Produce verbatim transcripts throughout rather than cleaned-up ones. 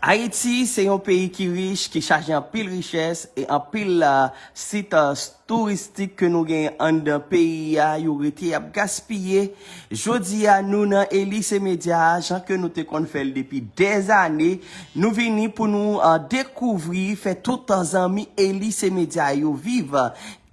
Ayiti se yon peyi ki rich, ki chaje anpil richès e anpil, ah, sit, ah, touristik ke nou genyen anndan peyi a, yo rete ap gaspiye. Jodi a, nou nan Elise Media, jan ke nou te konn fè l depi dèzane, nou vini pou nou, ah, dekouvri, fè tout zanmi Elise Media yo viv.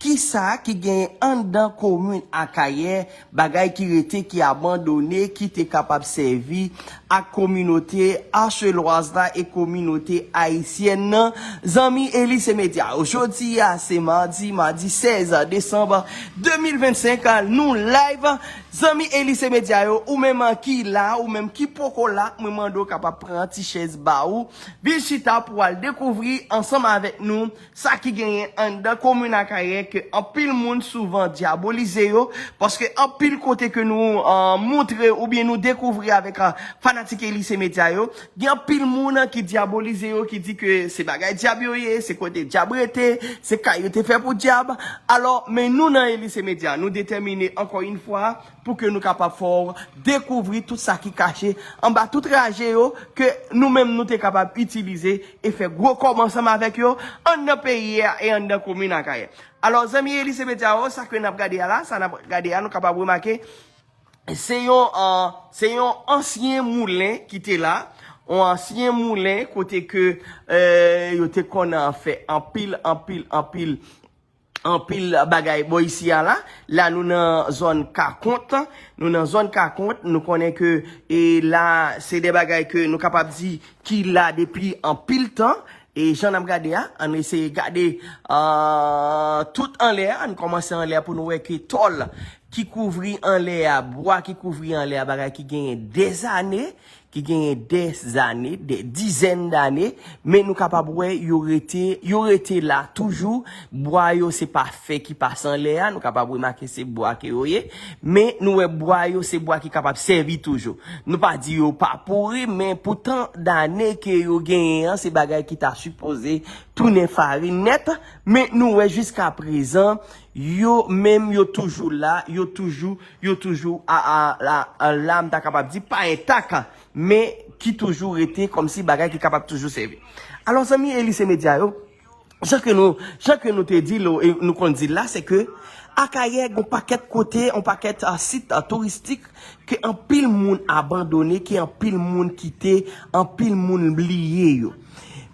Kisa ki genyen anndan komin Akayè, bagay ki rete, ki abandone, ki te kapab sèvi ak kominote achelwaz la e kominote ayisyèn nan? Zanmi Elise Media, jodi a se madi, madi sèz desanm de mil vennsenk, nou live. Zanmi Elise Media yo, ou menm ki la, ou menm ki poko la, mwen mande w kapab pran ti chèz ba ou, vin chita pou al dekouvri ansanm avèk nou sa ki genyen anndan komin Akayè ke anpil moun souvan dyabolize yo, paske anpil kote ke nou, ah, montre oubyen nou dekouvri avèk, ah, fanatik Elise Media yo, gen anpil moun ki dyabolize yo, ki di ke se bagay dyab yo ye, se kote dyab rete, se kay yo te fè pou dyab. Alò, men nou nan Elise Media, nou detèmine ankò yon fwa pou ke nou kapab fè w dekouvri tout sa ki kache anba tout raje yo ke nou menm nou te kapab itilize e fè gwo kòb ansanm avèk yo anndan peyi a e anndan komin Akayè. Alò, zanmi Elise Media yo, sa ke n ap gade a la, sa n ap gade a, nou kapab remake, se yon, ah, se yon ansyen moulen ki te la, yon ansyen moulen kote ke, eh, yo te konn, ah, fè anpil, anpil, anpil, anpil bagay bò isi a la. La, nou nan zòn Kakont, nou nan zòn Kakont, nou konnen ke, e la, se de bagay ke nou kapab di ki la depi anpil tan. E jan n ap gade a, ann eseye gade, ah, tout anlè a, ann kòmanse anlè a pou nou wè ke tòl ki kouvri anlè a, bwa ki kouvri anlè a, bagay ki genyen dèzane, ki genyen dèzane, dè dizèn dane, men nou kapab wè yo rete, yo rete la toujou. Bwa yo se pa fè ki pase anlè a, nou kapab remake se bwa ke yo ye, men nou wè bwa yo se bwa ki kapab sèvi toujou. Nou pa di yo pa pouri, men pou tan dane ke yo genyen an, se bagay ki ta sipoze tounen farin nèt, men nou wè jiska prezan, yo menm yo toujou la, yo toujou, yo toujou a, a, la, a, la, m ta kapab di pa entak, men ki toujou rete kòmsi bagay ki kapab toujou sèvi. Alò, zanmi Elise Media yo, jan ke nou, jan ke nou te di l, e nou konn di l la, se ke Akayè gon pakèt kote, yon pakèt, ah, sit, ah, touristik ke anpil moun abandone, ke anpil moun kite, anpil moun bliye yo.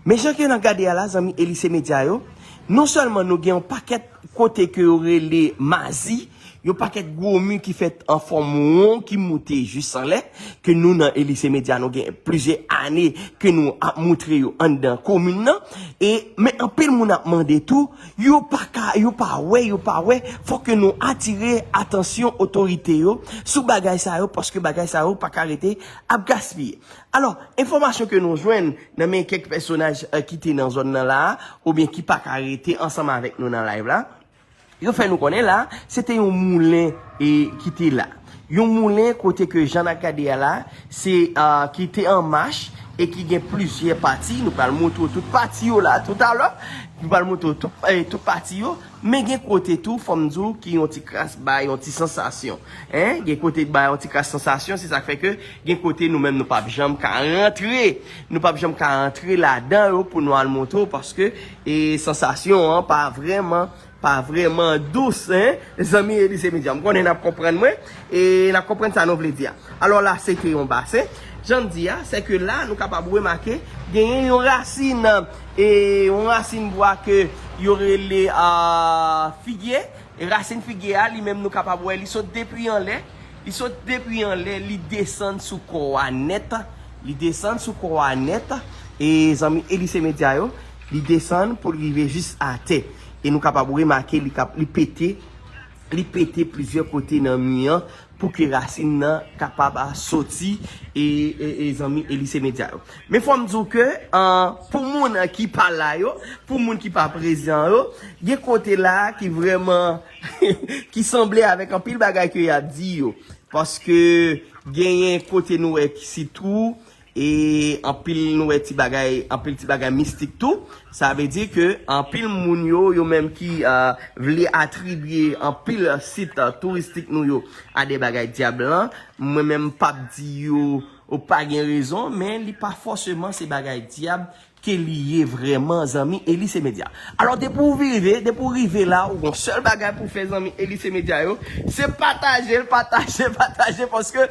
Men jan ke n ap gade a la, zanmi Elise Media yo, non sèlman nou gen yon pakèt kote ke yo rele mazi, yon pakèt gwo mi ki fèt an fòm won, ki moute jis anlè, ke nou nan Elise Media, nou gen plizyè ane ke nou ap montre yo anndan komin nan. E, men anpil moun ap mande tou, yo pa ka, yo pa wè, yo pa wè, fòk ke nou atire atansyon otorite yo sou bagay sa yo, paske bagay sa yo pa ka rete ap gaspiye. Alò, enfòmasyon ke nou jwenn nan men kèk pèsonaj, eh, ki te nan zòn nan la a, oubyen ki pa ka rete ansanm avèk nou nan live la, yo fè nou konnen la, se te yon moulen, e, ki te la. Yon moulen kote ke jan n ap gade a la, se, ah, ki te an mach e ki gen plizyè pati. Nou pral montre w tout pati yo la toutalè. Nou pral montre w tout, eh, tout pati yo. Men gen kote tou, fò m di w, ki yon ti kras bay yon ti sansasyon. Hein? Gen kote bay yon ti kras sansasyon, se sa k fè ke gen kote nou menm nou p ap janm ka rantre. Nou p ap janm ka rantre ladan yo pou nou al montre w, paske, e, sansasyon an pa vrèman, pa vrèman dous, hein? Zanmi Elise Media, m konnen n ap konprann mwen, e n ap konprann sa nou vle di a. Alò la, se te yon basen. Jan m di a, se ke la, nou kapab remake, genyen yon rasin, e yon rasin bwa ke yo rele, ah, figye. E rasin figye a, li menm, nou kapab wè, li sot depi anlè. Li sot depi anlè, li desann sou kò a nèt. Li desann sou kò a nèt. E zanmi Elise Media yo, li desann pou l rive jis atè. E nou kapab remake, li kap, li pete, li pete plizyè kote nan mi an pou ke rasin nan kapab, ah, soti, e, e, e zanmi Elise Media yo. Men fò m di w ke, ah, pou moun ki pa la yo, pou moun ki pa prezan yo, gen kote la ki vrèman, ki sanble avèk anpil bagay ke y ap di yo. Paske genyen kote nou wè ki sitou, e anpil nou wè ti bagay, anpil ti bagay mistik tou. Sa vle di ke anpil moun yo, yo menm ki, ah, vle atribye anpil sit, ah, touristik nou yo a de bagay dyab lan, mwen menm m p ap di yo Ou pa gen rezon, men li pa fòseman se bagay dyab ke li ye vrèman, zanmi Elise Media. Alò, depi w rive, depi w rive la, ou gon sèl bagay pou fè, zanmi Elise Media yo, se pataje l, pataje, pataje, paske,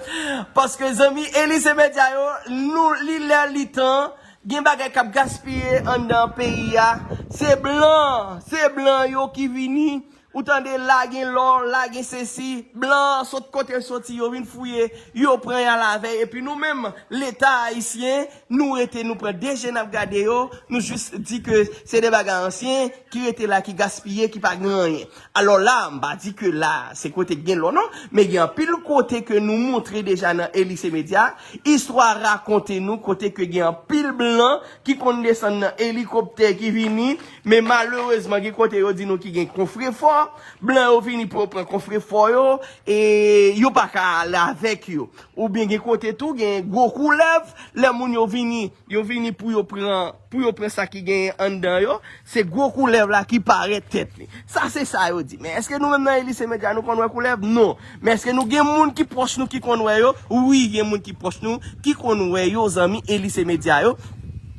paske zanmi Elise Media yo, nou, li lè, li tan, gen bagay k ap gaspiye anndan peyi a. Se blan, se blan yo ki vini. Ou tande, la gen lò, la gen sesi. Blan an sot kote l soti, yo vin fouye, yo pran y al avè y. Epi nou menm, Leta ayisyen, nou rete, nou pran de je n ap gade yo, nou jis di ke se de bagay ansyen ki rete la, ki gaspiye, ki pa gen anyen. Alò la, m pa di ke la, se kote k gen lò non, men gen anpil kote ke nou montre deja nan Elise Media, istwa rakonte nou kote ke gen anpil blan ki konn desann nan elikoptè ki vini, men malerezman gen kote yo di nou ki gen kofrefò, blan yo vini pou yo pran kofrefò yo, e yo pa ka ale avèk yo. Oubyen gen kote tou, gen gwo koulèv, lè moun yo vini, yo vini pou yo pran, pou yo pran sa ki genyen anndan yo, se gwo koulèv la ki parèt tèt li. Sa se sa yo di. Men èske nou menm nan Elise Media nou konn wè koulèv? Non. Men èske nou gen moun ki pwòch nou ki konn wè yo? Wi, gen moun ki pwòch nou ki konn wè yo, zanmi Elise Media yo.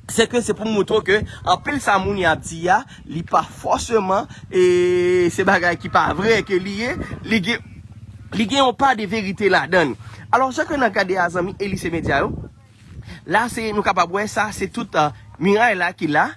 Se ke se pou montre ke anpil sa moun y ap di a, li pa fòseman, e, se bagay ki pa vre ke li ye, li gen, li gen yon pa de verite ladan l. Alò, jan ke n ap gade a, zanmi Elise Media yo, la se, nou kapab wè sa, se tout, uh, miray la ki la,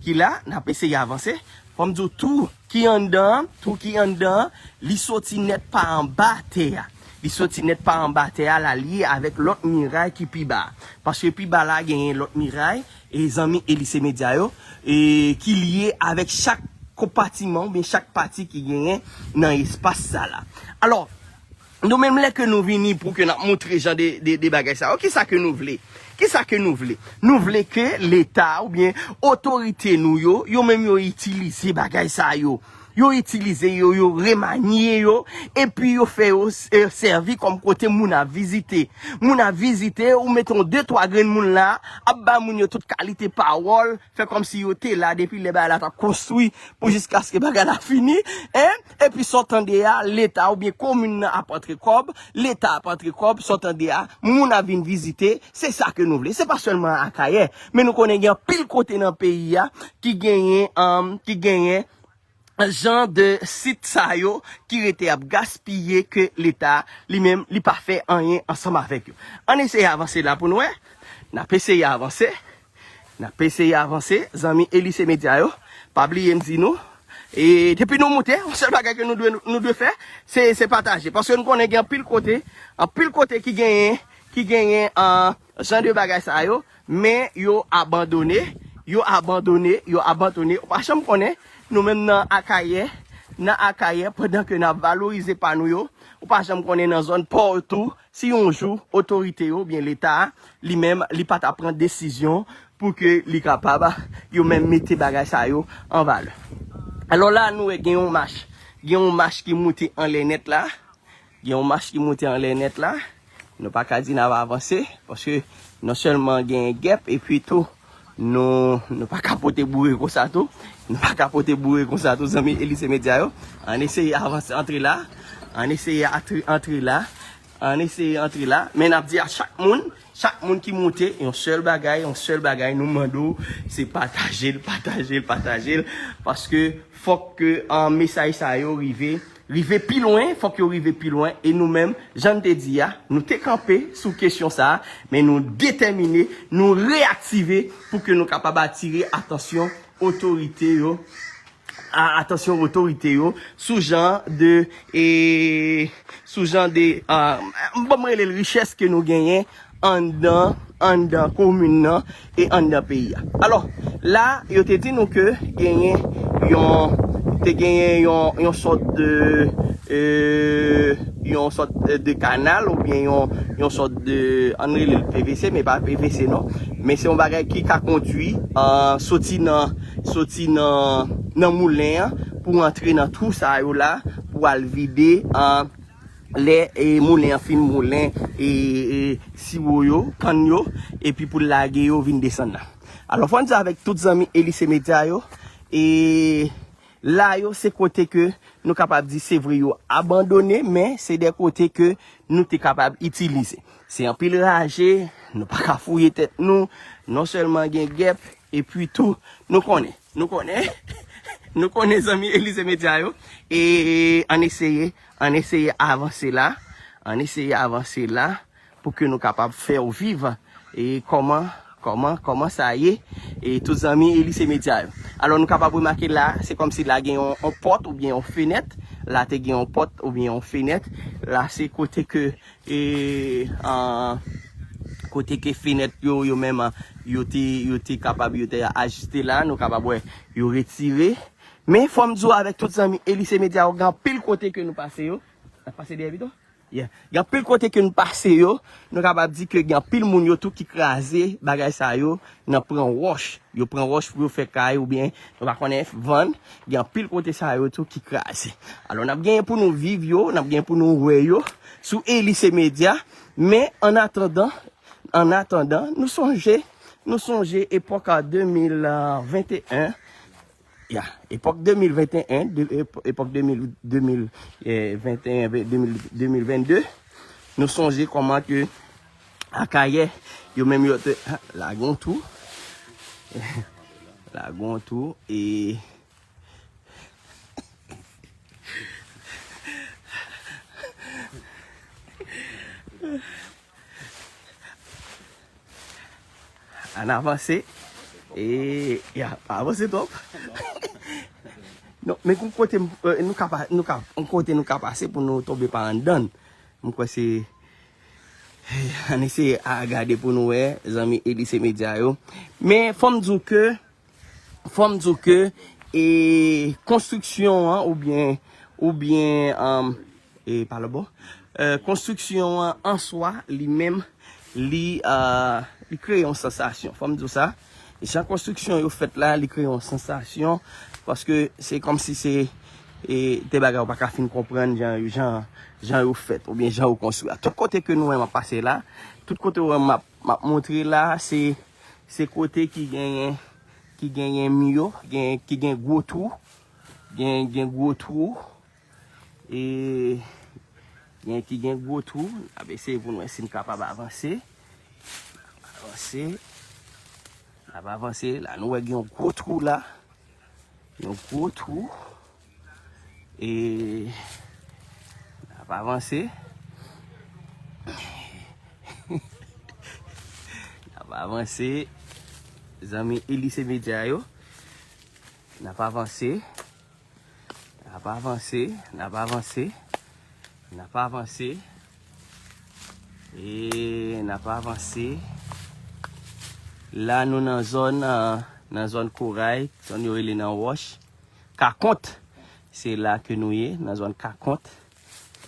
ki la, n ap eseye avanse. Fò m di w tou ki anndan an, tou ki anndan an, li soti nèt pa anba tè a. Li soti nèt pa anba tè a, la li ye avèk lòt miray ki pi ba. Paske pi ba la genyen lòt miray, e zanmi Elise Media yo, e ki lye avèk chak konpatiman oubyen chak pati ki genyen nan espas sa la. Alò, nou menm lè ke nou vini pou ke n ap montre jan de, de, de bagay sa yo, kisa ke nou vle? Kisa ke nou vle? Nou vle ke Leta oubyen otorite nou yo, yo menm yo itilize bagay sa yo. Yo itilize yo, yo remanye yo, epi yo fè yo, eh, sèvi kòm kote moun ap vizite. Moun ap vizite, ou mete yon de twa grenn moun la, ap ba moun yo tout kalite pawòl, fè kòmsi yo te la depi lè bagay la t ap konstwi pou jiskaske bagay la fini, en? Epi sa w tande a, Leta oubyen komin nan ap antre kòb, Leta ap antre kòb, sa w tande a, moun ap vin vizite, se sa ke nou vle. Se pa sèlman Akayè, men nou konnen gen anpil kote nan peyi a ki genyen, um, ki genyen jan de sit sa yo ki rete ap gaspiye ke Leta li menm li pa fè anyen ansanm avèk yo. Ann eseye avanse la pou n wè. N ap eseye avanse. N ap eseye avanse. Zanmi Elise Media yo, pa bliye m di nou. E depi nou moute, yon sèl bagay ke nou dwe, nou dwe fè, se, se pataje. Paske nou konnen gen anpil kote, anpil kote ki genyen, ki genyen, ah, jan de bagay sa yo, men yo abandone, yo abandone, yo abandone. Ou pa janm konnen, nou menm nan Akayè, nan Akayè, pandan ke n ap valorize pa nou yo, ou pa janm konnen nan zòn pa w tou, si yon jou otorite yo, oubyen Leta a, li menm, li pa ta pran desizyon pou ke li kapab, yo menm mete bagay sa yo an valè. Alò la, nou wè gen yon mach, gen yon mach ki moute anlè nèt la, gen yon mach ki moute anlè nèt la. Nou pa ka di n ap avanse, paske non sèlman gen gèp, epi tou, nou, nou pa ka pote boure konsa tou. Nou pa ka pote boure konsa tou, zanmi Elise Media yo. Ann eseye avanse, antre la. Ann eseye atre, antre la. Ann eseye antre la. Men n ap di a chak moun, chak moun ki moute, yon sèl bagay, yon sèl bagay, nou mande w, se pataje l, pataje l, pataje l. Paske fòk ke, ah, mesaj sa yo rive, rive pi lwen, fòk yo rive pi lwen. E nou menm, jan n te di a, nou te kanpe sou kesyon sa a, men nou detèmine, nou reyaktive pou ke nou kapab atire atansyon otorite yo, a, atansyon otorite yo sou jan de, e, sou jan de, ah, bon, m rele l richès ke nou genyen anndan, anndan komin nan e anndan peyi a. Alò, la, yo te di nou ke genyen yon, te genyen yon, yon sòt de, e, yon sòt de kanal oubyen yon, yon sòt de, ann rele l P V C, men pa P V C non. Men se yon bagay ki ka kondui, ah, soti nan, soti nan, nan moulen an pou antre nan twou sa yo la, pou al vide, ah, lè, e, moulen an fin moulen, e, e, siwo yo, kann yo, epi pou l lage yo vin desann la. Alò, fò n di avèk tout zanmi Elise Media yo, e, la yo, se kote ke nou kapab di, se vre, yo abandone, men se de kote ke nou te kapab itilize. Se anpil raje, nou pa ka fouye tèt nou, non sèlman gen gèp, epi tou, nou konnen, nou konnen, nou konnen zanmi Elize Medya yo, e ann eseye, ann eseye avanse la, ann eseye avanse la, pou ke nou kapab fè w viv, e kòman, kòman, kòman sa ye, e tout zanmi Elize Medya yo. Alò, nou kapab remake la, se kòmsi la gen yon, yon pòt oubyen yon fenèt, la te gen yon pòt oubyen yon fenèt, la se kote ke e, an, kote ke fenèt yo, yo menm, yo te, yo te kapab, yo te ajiste la, nou kapab wè, yo retire. Men, fò m di w avèk tout zanmi Elize Medya yo, gen anpil kote ke nou pase yo. N ap pase dèyè pito? Yeah. Gen anpil kote ke nou pase yo, nou kapab di ke gen anpil moun yo tou ki kraze bagay sa yo, nan pran wòch. Yo pran wòch pou yo fè kay oubyen, nou pa konnen, vann. Gen anpil kote sa yo tou ki kraze. Alò, n ap genyen pou nou viv yo, n ap genyen pou nou wè yo sou Elize Medya. Men, an atandan, an atandan, nou sonje, nou sonje epòk a de mil venteyen, ya, epòk de mil venteyen, de, ep-, epòk de mil, de mil, eh, venteyen, de mil, de mil vennde, nou sonje kòman ke Akayè, yo menm yo te, ha, lage yon tou. Lage yon tou, e ann avanse. E, ya, pa avanse twòp. Non, men gon kote m, eh, nou ka pa, nou ka, yon kote nou ka pase pou nou tonbe pa anndan. M kwè se, ann eseye a gade pou nou wè, zanmi Elize Medya yo. Men, fò m di w ke, fò m di w ke, e, konstriksyon an, oubyen, oubyen, um, e, pa lòt bò, eh, konstriksyon an, an swa, li menm, li, ah, li kreye yon sansasyon. Fò m di w sa. Jan konstriksyon yo fèt la, li kreye yon sansasyon, paske se kòmsi se, e, de bagay ou pa ka fin konprann jan, jan, jan yo fèt, oubyen jan yo konstwi a. Tout kote ke nou wè m ap pase la, tout kote ou wè m ap, m ap montre la, se, se kote ki genyen, ki genyen mi yo, gen, ki gen gwo twou, gen, gen gwo twou, e gen ki gen gwo twou. N ap eseye pou n wè si n kapab avanse. Avanse. N ap avanse. La, nou wè gen yon gwo twou la. Yon gwo twou. E n ap avanse. N ap avanse. Zanmi Elize Medya yo. N ap avanse. N ap avanse, n ap avanse, n ap avanse. E n ap avanse. La, nou nan zòn, ah, nan zòn koray, zòn yo rele nan wòch. Kakont, se la ke nou ye, nan zòn Kakont.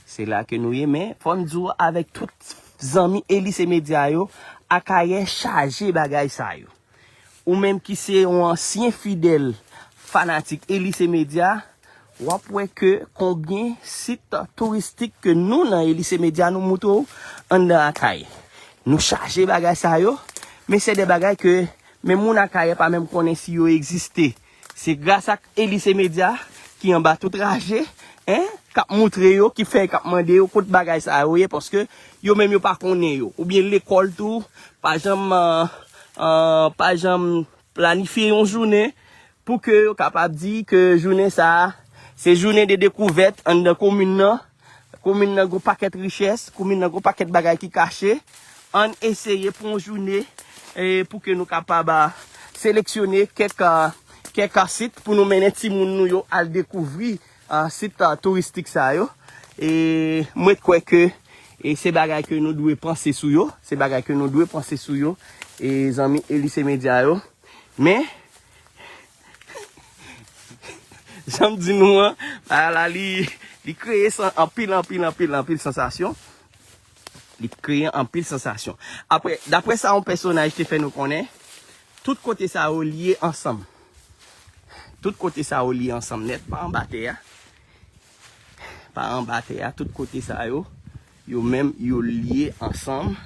Se la ke nou ye, men fò m di w avèk tout zanmi Elize Medya yo, Akayè chaje bagay sa yo. Ou menm ki se yon ansyen fidèl fanatik Elize Medya, w ap wè ke konbyen sit touristik ke nou nan Elize Medya nou moutre w anndan Akayè. Nou chaje bagay sa yo, men se de bagay ke menm moun Akayè pa menm konnen si yo egziste. Se gras ak Elize Medya ki anba tout raje, en, k ap moutre yo, ki fè, k ap mande yo kot bagay sa yo ye, paske yo menm yo pa konnen yo. Oubyen lekòl tou, pa janm, eh, eh, pa janm planifye yon jounen pou ke yo kapab di ke jounen sa a, se jounen de dekouvèt anndan komin nan. Komin nan gon pakèt richès, komin nan gon pakèt bagay ki kache. Ann eseye pran yon jounen, e, pou ke nou kapab, ah, seleksyone kèk, ah, kèk, ah, sit pou nou mennen timoun nou yo al dekouvri, ah, sit, ah, touristik sa yo. E mwen kwè ke, e, se bagay ke nou dwe panse sou yo, se bagay ke nou dwe panse sou yo, e, zanmi Elize Medya yo. Men, jan m di nou an, bagay la, li, li kreye san-, anpil, anpil, anpil, anpil sansasyon. Li kreye anpil sansasyon. Apre, daprè sa yon pèsonaj te fè nou konnen, tout kote sa yo lye ansanm. Tout kote sa yo lye ansanm nèt, pa anba tè a. Pa anba tè a, tout kote sa yo, yo menm, yo lye ansanm.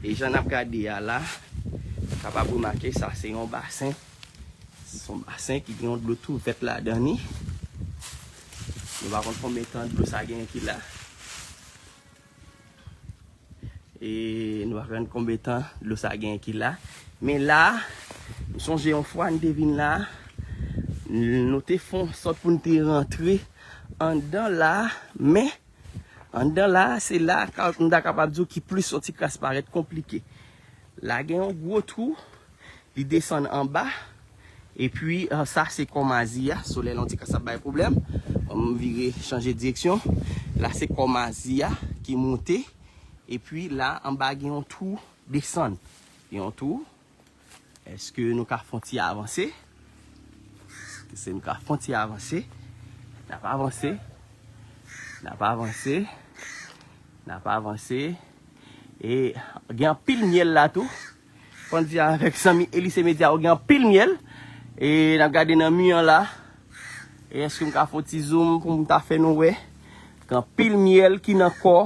E jan n ap gade a la, w kapab remake sa se yon basen. Se yon basen ki gen yon dlo tou vèt ladan li. Nou pa konn konbyen tan dlo sa genyen ki la. E nou pa konn konbyen tan dlo sa genyen ki la. Men la, m sonje yon fwa n te vin la, nou te fon sòt pou n te rantre anndan la, men anndan la, se la ka- m ta kapab di w ki plis yon ti kras parèt konplike. La gen yon gwo twou, li desann anba, epi ah, sa se kò mazi a, solèy la yon ti kras ap bay pwoblèm. Ban m vire chanje direksyon. La se kò mazi a ki monte, epi la anba gen yon twou desann. Gen yon twou. Èske nou ka fon ti avanse? Èske nou ka fon ti avanse? N ap avanse. N ap avanse. N ap avanse. E gen anpil myèl la tou. Fò n di avèk zanmi Elise Media, ou gen anpil myèl. E n ap gade nan mi an la. E èske m ka fon ti zoom pou m ta fè nou wè? Gen anpil myèl ki nan kò,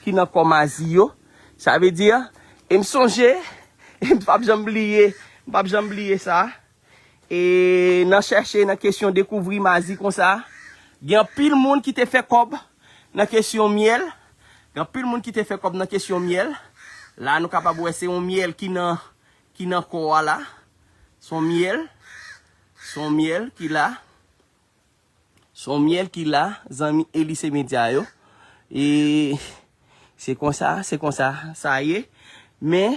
ki nan kò mazi yo. Sa vle di, e m sonje, e m p ap janm bliye, m p ap janm bliye sa. E nan chèche, nan kesyon dekouvri mazi konsa, gen anpil moun ki te fè kòb nan kesyon myèl. Gen anpil moun ki te fè kòb nan kesyon myèl. La, nou kapab wè se yon myèl ki nan, ki nan kò a la. Se yon myèl. Se yon myèl ki la. Se yon myèl ki la, zanmi Elise Media yo. E se konsa, se konsa sa ye. Men,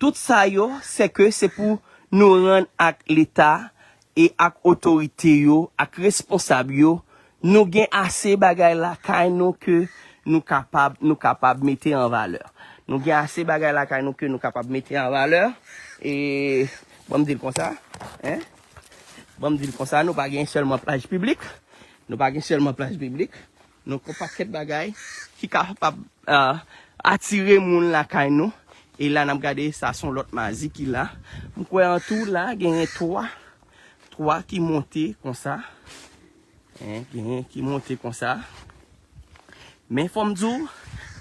tout sa yo, se ke se pou nou rann ak Leta e ak otorite yo, ak responsab yo, nou gen ase bagay lakay nou ke nou kapab, nou kapab mete an valè. Nou gen ase bagay lakay nou ke nou kapab mete an valè. E, ban m di l konsa, en? Ban m di l konsa, nou pa gen sèlman plaj piblik. Nou pa gen sèlman plaj piblik. Nou gen yon pakèt bagay ki kapab ah, atire moun lakay nou. E la, n ap gade, sa se yon lòt mazi ki la. M kwè an tou la, genyen twa, twa ki monte konsa. En, genyen ki monte konsa. Men fò m di w,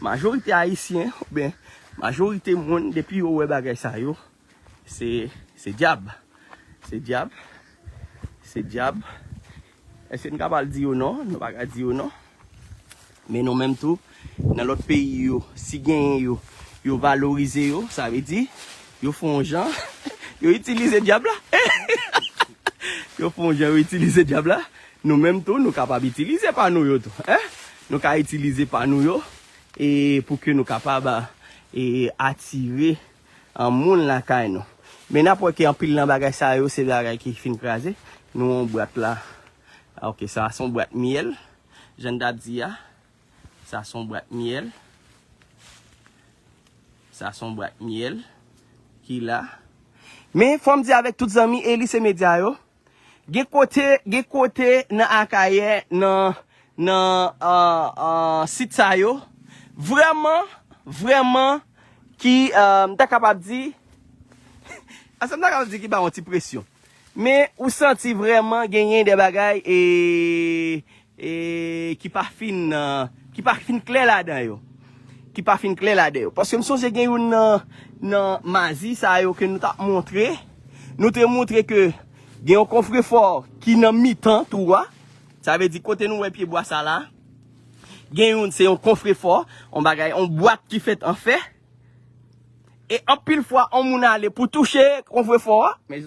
majorite Ayisyen, oubyen majorite moun, depi yo wè bagay sa yo, se, se dyab. Se dyab. Se dyab. Èske n ka pral di yo non? Nou pa ka di yo non. Men nou menm tou, nan lòt peyi yo, si genyen yo, yo valorize yo, sa vle di, yo fè yon jan, yo itilize dyab la. Yo fè yon jan, yo itilize dyab la. Nou menm tou, nou kapab itilize pa nou yo tou. En? Nou ka itilize pa nou yo, e pou ke nou kapab e, atire an moun lakay nou. Men n ap wè ke anpil nan bagay sa yo, se bagay ki fin kraze. Nou yon bwat la. Ah, ok, sa se yon bwat myèl. Jan n t ap di a, sa se yon bwat myèl. Sa se yon bwat myèl ki la. Men, fò m di avèk tout zanmi Elise Media yo, gen kote, gen kote nan Akayè, nan, nan ah, ah, sit sa yo, vrèman, vrèman, ki, ah, m ta kapab di, asa m ta kapab di ki ba yon ti presyon. Men, ou santi vrèman genyen de bagay e, e ki pa fin, ah, ki pa fin klè ladan yo. Ki pa fin klè ladan yo. Paske m sonje gen youn nan, nan mazi sa yo ke nou t ap montre. Nou te montre ke gen yon konfrefò ki nan mitan twou a. Sa vle di kote nou wè pyebwa sa la. Gen youn, se yon konfrefò, yon bagay, yon bwat ki fèt an fè. E anpil fwa, yon moun ale pou touche konfrefò a. Men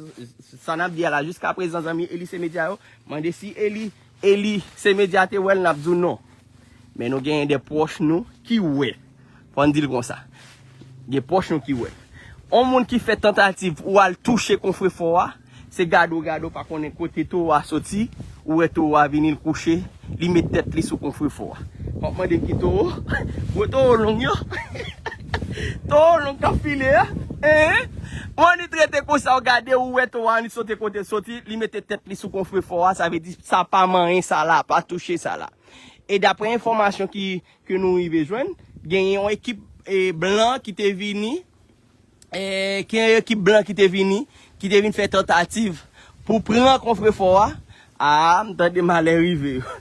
sa n ap di a la, jiskaprezan, zanmi Elise Media yo, mande si Eli, Elise Media te wè l, n ap di w non. Men nou genyen de pwòch nou ki wè. Fò n di l konsa. Gen pwòch nou ki wè. Yon moun ki fè tantativ pou al touche konfrefò a, se gade w gade w pa konnen kote towo a soti, ou wè towo a vini l kouche, li met tèt li sou konfrefò a. M ap mande ki towo? Gwo towo long yo. Towo long k ap file a. Hein? Ou annik rete konsa, w gade, ou wè towo a annik sote kote l soti, li mete tèt li sou konfrefò a, sa vle di sa pa manyen sa la, pa touche sa la. E daprè enfòmasyon ki, ke nou rive jwenn, genyen yon ekip e, blan ki te vini, e, gen yon ekip blan ki te vini, ki te vin fè tantativ pou pran konfrefò a. A, m tande malè rive yo.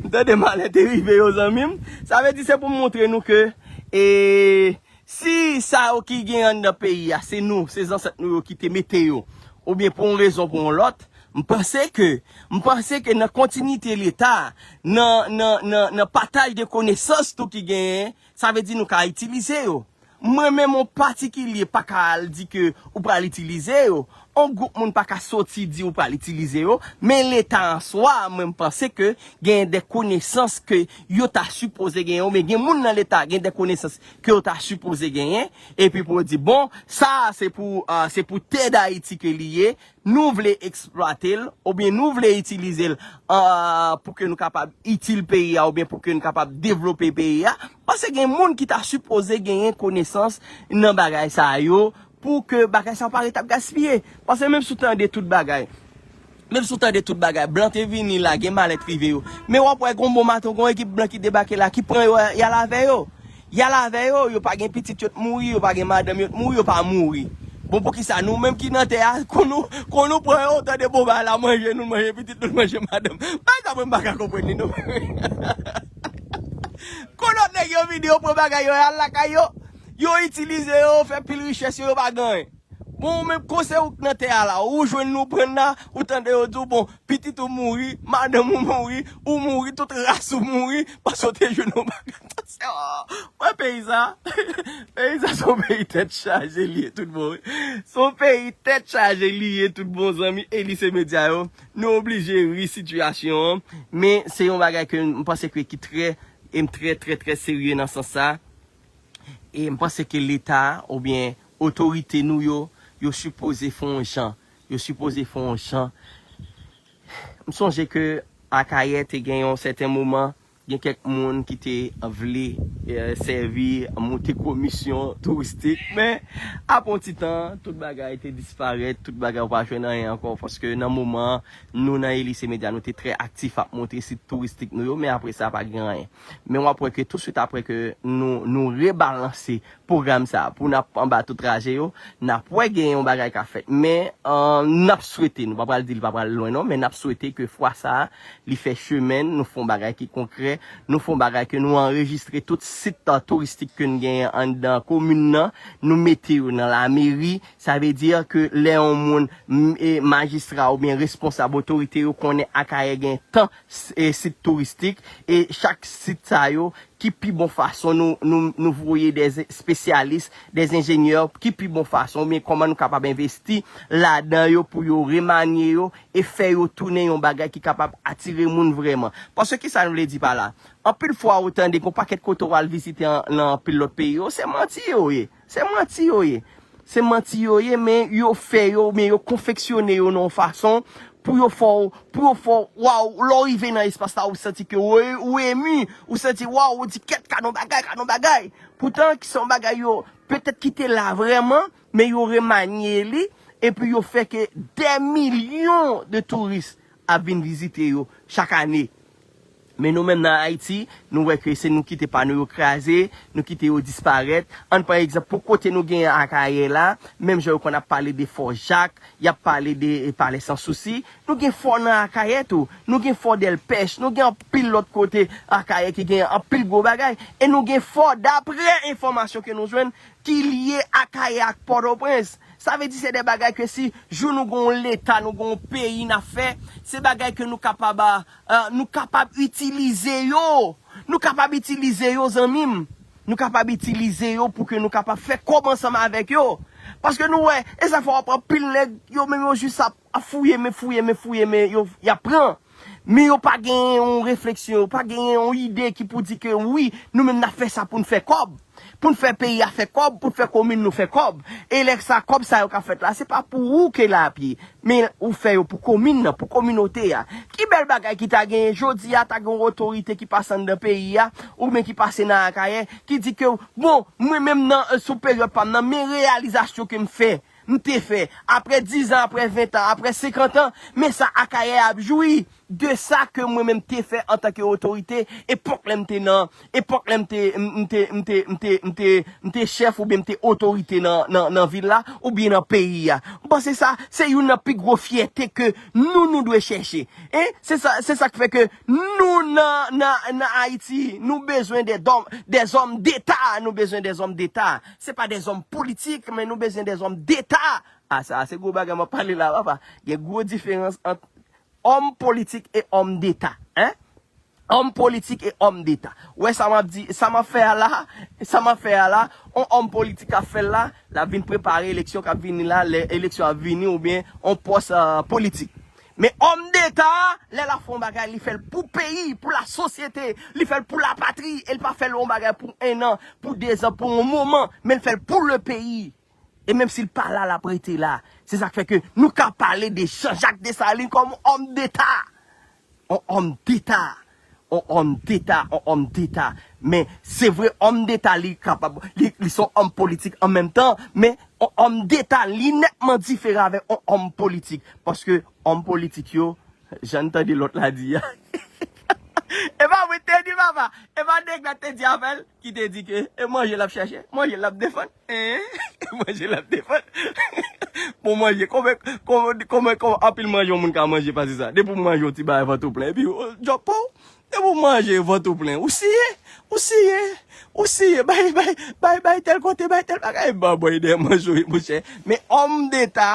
M tande malè te rive yo, zanmi m. Sa vle di se pou m montre nou ke, e, si sa yo ki gen anndan peyi a, se nou, se zansèt nou yo ki te mete yo, oubyen pou yon rezon pou yon lòt, m panse ke, m panse ke nan kontinite Leta, nan, nan, nan, nan pataj de konesans tou ki genyen, sa vle di nou ka itilize yo. Mwen menm, yon patikilye pa ka al di ke ou pral itilize yo. Yon gwoup moun pa ka soti di ou pral itilize yo. Men Leta an swa, mwen, m panse ke gen de konesans ke yo ta sipoze genyen, oubyen gen moun nan Leta gen de konesans ke yo ta sipoze genyen, epi pou yo di, bon, sa a se pou, ah, se pou tè Dayiti ke li ye, nou vle eksplwate l, oubyen nou vle itilize l, ah, pou ke nou kapab itil peyi a, oubyen pou ke nou kapab devlope peyi a, paske gen moun ki ta sipoze genyen konesans nan bagay sa yo, pou ke bagay sa yo pa ret ap gaspiye. Paske menm si w tande tout bagay, menm si w tande tout bagay, blan te vini la, gen malèt rive yo. Men w ap wè gon bon maten, gon ekip blan ki debake la, ki pran yo, y al avè yo. Y al avè yo, yo pa gen pitit yo t mouri, yo pa gen madanm yo t mouri, yo pa mouri. Bon, poukisa nou menm ki nan tè a, kon nou, kon nou pran yo, tande bon bagay la, manje, nou manje pitit, nou manje madanm. Bagay sa mwen m pa ka konprann li non. Kon lòt nèg yo vini, yo pran bagay yo, y al lakay yo, yo itilize yo, fè pil richès yo, yo pa gen anyen. Bon, ou menm, kon se ou k nan tè a la, ou jwenn nou pran la, ou tande yo di w, bon, pitit ou mouri, madanm ou mouri, ou mouri, tout ras ou mouri, paske w te jwenn yon bagay. Mwen peyi sa, peyi sa se yon peyi tèt chaje li ye tout bon, wi. Se yon peyi tèt chaje li ye tout bon, zanmi Elise Media yo. Nou oblije ri sitiyasyon an, men se yon bagay ke m panse ke ki trè, e m trè, trè, trè serye nan sans sa. E m panse ke Leta oubyen otorite nou yo, yo sipoze fè yon jan. Yo sipoze fè yon jan. M sonje ke Akayè te gen yon sèten moman, gen kèk moun ki te vle, eh, sèvi, monte komisyon touristik, men apre yon ti tan, tout bagay te disparèt, tout bagay ou pa jwenn anyen ankò, paske nan moman an, nou nan Elise Media, nou te trè aktif ap monte sit touristik nou yo, men apre sa, pa gen anyen. Men w ap wè ke touswit apre ke nou, nou rebalanse pwogram sa a pou n ap anba tout raje yo, n ap wè gen yon bagay k ap fèt. Men, eh, n ap swete, nou pa pral di li pa pral lwen non, men n ap swete ke fwa sa a, li fè chemen, nou fè yon bagay ki konkrè, nou fè yon bagay ke nou anrejistre tout sit, eh, touristik ke n genyen anndan komin nan, nou mete yo nan lameri, sa vle di ke lè yon moun, m, e majistra oubyen responsab otorite yo konnen Akayè gen tan s-, e sit touristik, e chak sit sa yo, ki pi bon fason nou, nou, nou voye de espesyalis, de enjenyè, ki pi bon fason, oubyen kòman nou kapab envesti ladan yo pou yo remanye yo e fè yo tounen yon bagay ki kapab atire moun vrèman. Paske kisa nou vle di pa la? Anpil fwa ou tande gon pakèt kote w al vizite an, nan anpil lòt peyi yo, se manti yo ye. Se manti yo ye. Se manti yo ye, men yo fè yo, men yo konfeksyone yo nan yon fason pou yo fè w, pou yo fè w, waw, lè w rive nan espas la, ou santi ke ou, ou emi, ou santi, waw, ou di, kèt, ka nan bagay, ka nan bagay. Poutan, ki se yon bagay yo, petèt ki te la vrèman, men yo remanye li, epi yo fè ke dè milyon de touris ap vin vizite yo chak ane. Men nou menm nan Ayiti, nou wè ke se nou kite pa nou yo kraze, nou kite yo disparèt. Ann pran egzanp, pou kote nou genyen Akayè la, menm jan yo konn ap pale de Fò Jak, y ap pale de, e, Palè Sansousi. Nou gen fò nan Akayè tou. Nou gen fò Dèlpèch. Nou gen anpil lòt kote Akayè ki gen anpil gwo bagay. E nou gen fò, daprè enfòmasyon ke nou jwenn, ki lye Akayè ak Pòtoprens. Sa vle di se de bagay ke si jou nou gen yon leta, nou gen yon peyi n ap fè, se bagay ke nou kapab, a, a, nou kapab itilize yo. Nou kapab itilize yo, zanmi m. Nou kapab itilize yo pou ke nou kapab fè kòb ansanm avèk yo. Paske nou wè, e sa fè w ap pran pil nèg, yo menm yo jis ap, ap fouye, men fouye, men fouye, men yo, y ap pran. Men yo pa gen yon refleksyon, yo pa gen yon ide ki pou di ke wi, nou menm n ap fè sa pou n fè kòb. Pou n fè peyi a fè kòb, pou n fè komin nou fè kòb. E lè sa, kòb sa yo ka fèt la, se pa pou ou ke l ap ye. Men ou fè yo pou komin nan, pou kominote a. Ki bèl bagay ki ta genyen jodi a, ta gen yon otorite ki pase anndan peyi a, oubyen ki pase nan Akayè, ki di ke, bon, mwen menm nan, e, sou peryòd pa m nan, men reyalizasyon ke m fè, m te fè, apre diz an, apre ven an, apre senkant an, men sa Akayè ap jwi de sa ke mwen menm te fè antanke otorite, epòk lè m te nan, epòk lè m te, m, m te, m te, m te, m te, m te chèf oubyen m te otorite nan, nan, nan vil la, oubyen nan peyi a. M panse sa, se youn nan pi gwo fyète ke nou, nou dwe chèche. E se sa, se sa k fè ke nou nan, nan, nan Ayiti, nou bezwen de dòm, de zòm deta, nou bezwen de zòm deta. Se pa de zòm politik, men nou bezwen de zòm deta. A sa, se gwo bagay m ap pale la, papa. Gen gwo diferans ant òm politik e òm deta, en? Òm politik e òm deta. Ou wè sa m ap di, sa m ap fè a la, sa m ap fè a la, on òm politik k ap fè l la, l ap vin prepare eleksyon k ap vini la, lè eleksyon ap vini oubyen on pòs politik. Men òm deta, lè l ap fè yon bagay, li fè l pou peyi, pou lasosyete, li fè l pou lapatri, e li pa fè l yon bagay pou en an, pou de zan, pou yon moman, men l fè l pou le peyi. E menm si l pa la, l ap rete la. Se sa k fè ke nou ka pale de Jean-Jacques Dessalines kòm òm deta. On òm deta. On òm deta, on òm deta. Men se vre, òm deta li kapab, li, li se yon òm politik an menm tan, men on òm deta li nètman diferan avèk on òm politik. Paske òm politik yo, jan n tande lòt la di a. E pa mwen te di papa, e pa nèg la te di avè l, ki te di ke e manje l ap chache, manje l ap defann. Hein? Manje l ap defann. Bon, manje, konbyen, konbyen, konbyen, konbyen anpil manje yon moun ka manje pase sa? Depi w manje yon ti bagay vant ou plen, epi w djòk pa w. Depi w manje vant ou plen, ou siye, ou siye, ou siye, bay, bay, bay, bay tèl kote, bay tèl bagay, ba bòy dèyè manje w, monchè. Men òm deta,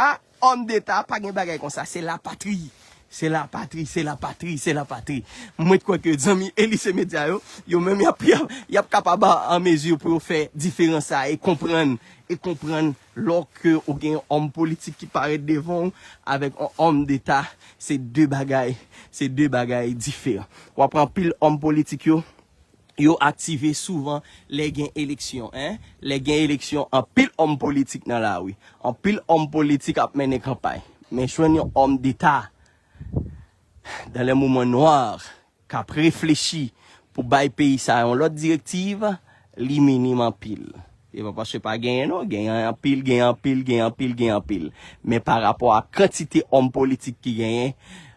òm deta, pa gen bagay konsa, se lapatri. Se lapatri, se lapatri, se lapatri. Mwen kwè ke zanmi Elise Media yo, yo menm y ap, y ap, y ap kapab an mezi pou yo fè diferans sa e konprann, e konprann lòske ou gen yon òm politik ki parèt devan w avèk yon òm deta, se de bagay, se de bagay diferan. W ap anpil òm politik yo, yo aktive souvan lè gen eleksyon, en. Lè gen eleksyon, anpil òm politik nan lari. Anpil òm politik ap mennen kanpay. Men jwenn yon òm deta dans les moments noirs k ap reflechi pou bay peyi sa yon lòt direktiv, li minim anpil. E pa paske pa genyen non, genyen anpil, genyen anpil, genyen anpil, genyen anpil. Men pa rapò a kantite òm politik ki genyen,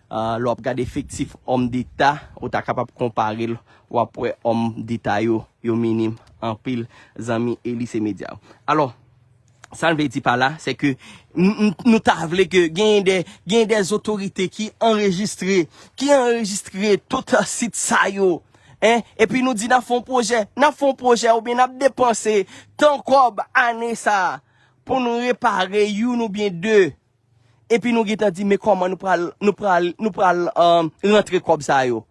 ah, lè w ap gade efektif òm deta, ou ta kapab konpare l, w ap wè òm deta yo, yo minim anpil, zanmi Elise Media. Alò, sa n vle di pa la, se ke n- n- nou ta vle ke genyen de, genyen de otorite ki anrejistre, ki anrejistre tout sit sa yo. En, epi nou di n ap fè yon pwojè, n ap fè yon pwojè oubyen n ap depanse tan kòb ane sa a pou nou repare youn oubyen de. Epi nou gentan di, men kòman nou pral, nou pral, nou pral, um, rantre kòb sa yo?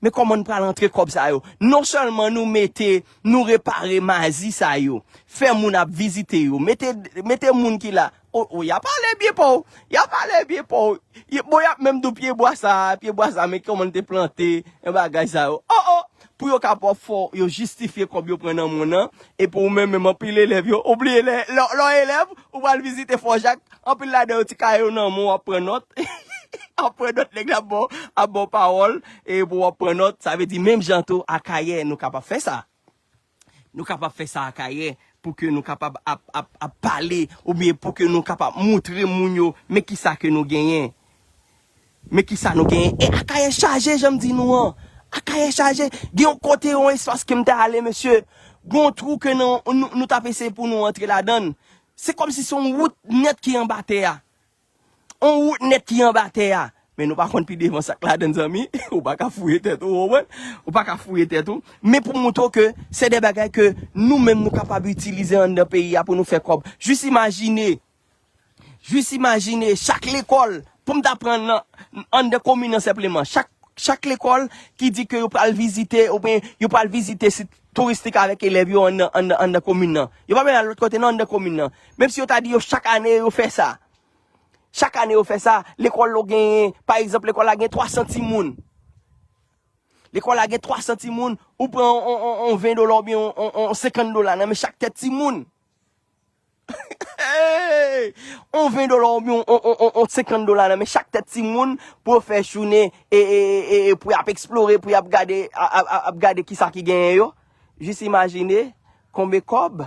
Men kòman nou pral rantre kòb sa yo? Non sèlman nou mete, nou repare mazi sa yo, fè moun ap vizite yo, mete, mete moun ki la, o, o, y ap ale byen pa w, y ap ale byen pa w. Y- Bon, y ap menm di w pyebwa sa, pyebwa sa, men kòman l te plante, yon bagay sa yo. O, o! Pou yo kapab fè w, yo jistifye kòb yo pran nan moun nan, epi ou menm, menm anpil elèv yo, ou bliye lè, lè, lè w elèv, ou pral vizite Fò Jak, anpil ladan yo ti kaye yo nan men w, w ap pran nòt. W ap pran nòt, nèg la ap ba w, ap ba w pawòl, e pou w ap pran nòt, sa vle di menm jan tou, Akayè, nou kapab fè sa. Nou kapab fè sa Akayè, pou ke nou kapab ap, ap, ap pale, oubyen pou ke nou kapab montre moun yo, men kisa ke nou genyen. Men kisa nou genyen. E Akayè chaje, jan m di nou an. Akayè chaje. Gen yon kote, yon espas ke m te ale, mesye. Gen yon twou ke nou, nou, nou t ap eseye pou nou antre ladan l. Se kòmsi se yon wout nèt ki anba tè a. On wout nèt ki anba tè a. Men nou pa konn pi devan sa k ladan l, zanmi. Ou pa ka fouye tèt ou, ou konprann? Ou pa ka fouye tèt ou. Men pou montre w ke se de bagay ke nou menm nou kapab itilize anndan peyi a pou nou fè kòb. Jis imajine, jis imajine chak lekòl, pou m ta pran nan, anndan komin nan senpleman, chak, chak lekòl ki di ke yo pral vizite, oubyen yo pral vizite sit touristik avèk elèv yo anndan, anndan, anndan komin nan. Yo pa bezwen al lòt kote, non, anndan komin nan. Menm si yo ta di yo chak ane yo fè sa. Chak ane yo fè sa, lekòl yo genyen, pa egzanp, lekòl la gen twa san timoun. Lekòl la gen twa san timoun, ou pran on, on, on, on ven dola oubyen on, on, on senkant dola nan men chak tèt timoun. Hey! On ven dola oubyen on, on, on, on senkant dola nan men chak tèt timoun pou yo fè jounen e, e, e, e pou y ap eksplore, pou y ap gade, a- a- a- ap gade kisa ki genyen yo. Jis imajine konbyen kòb,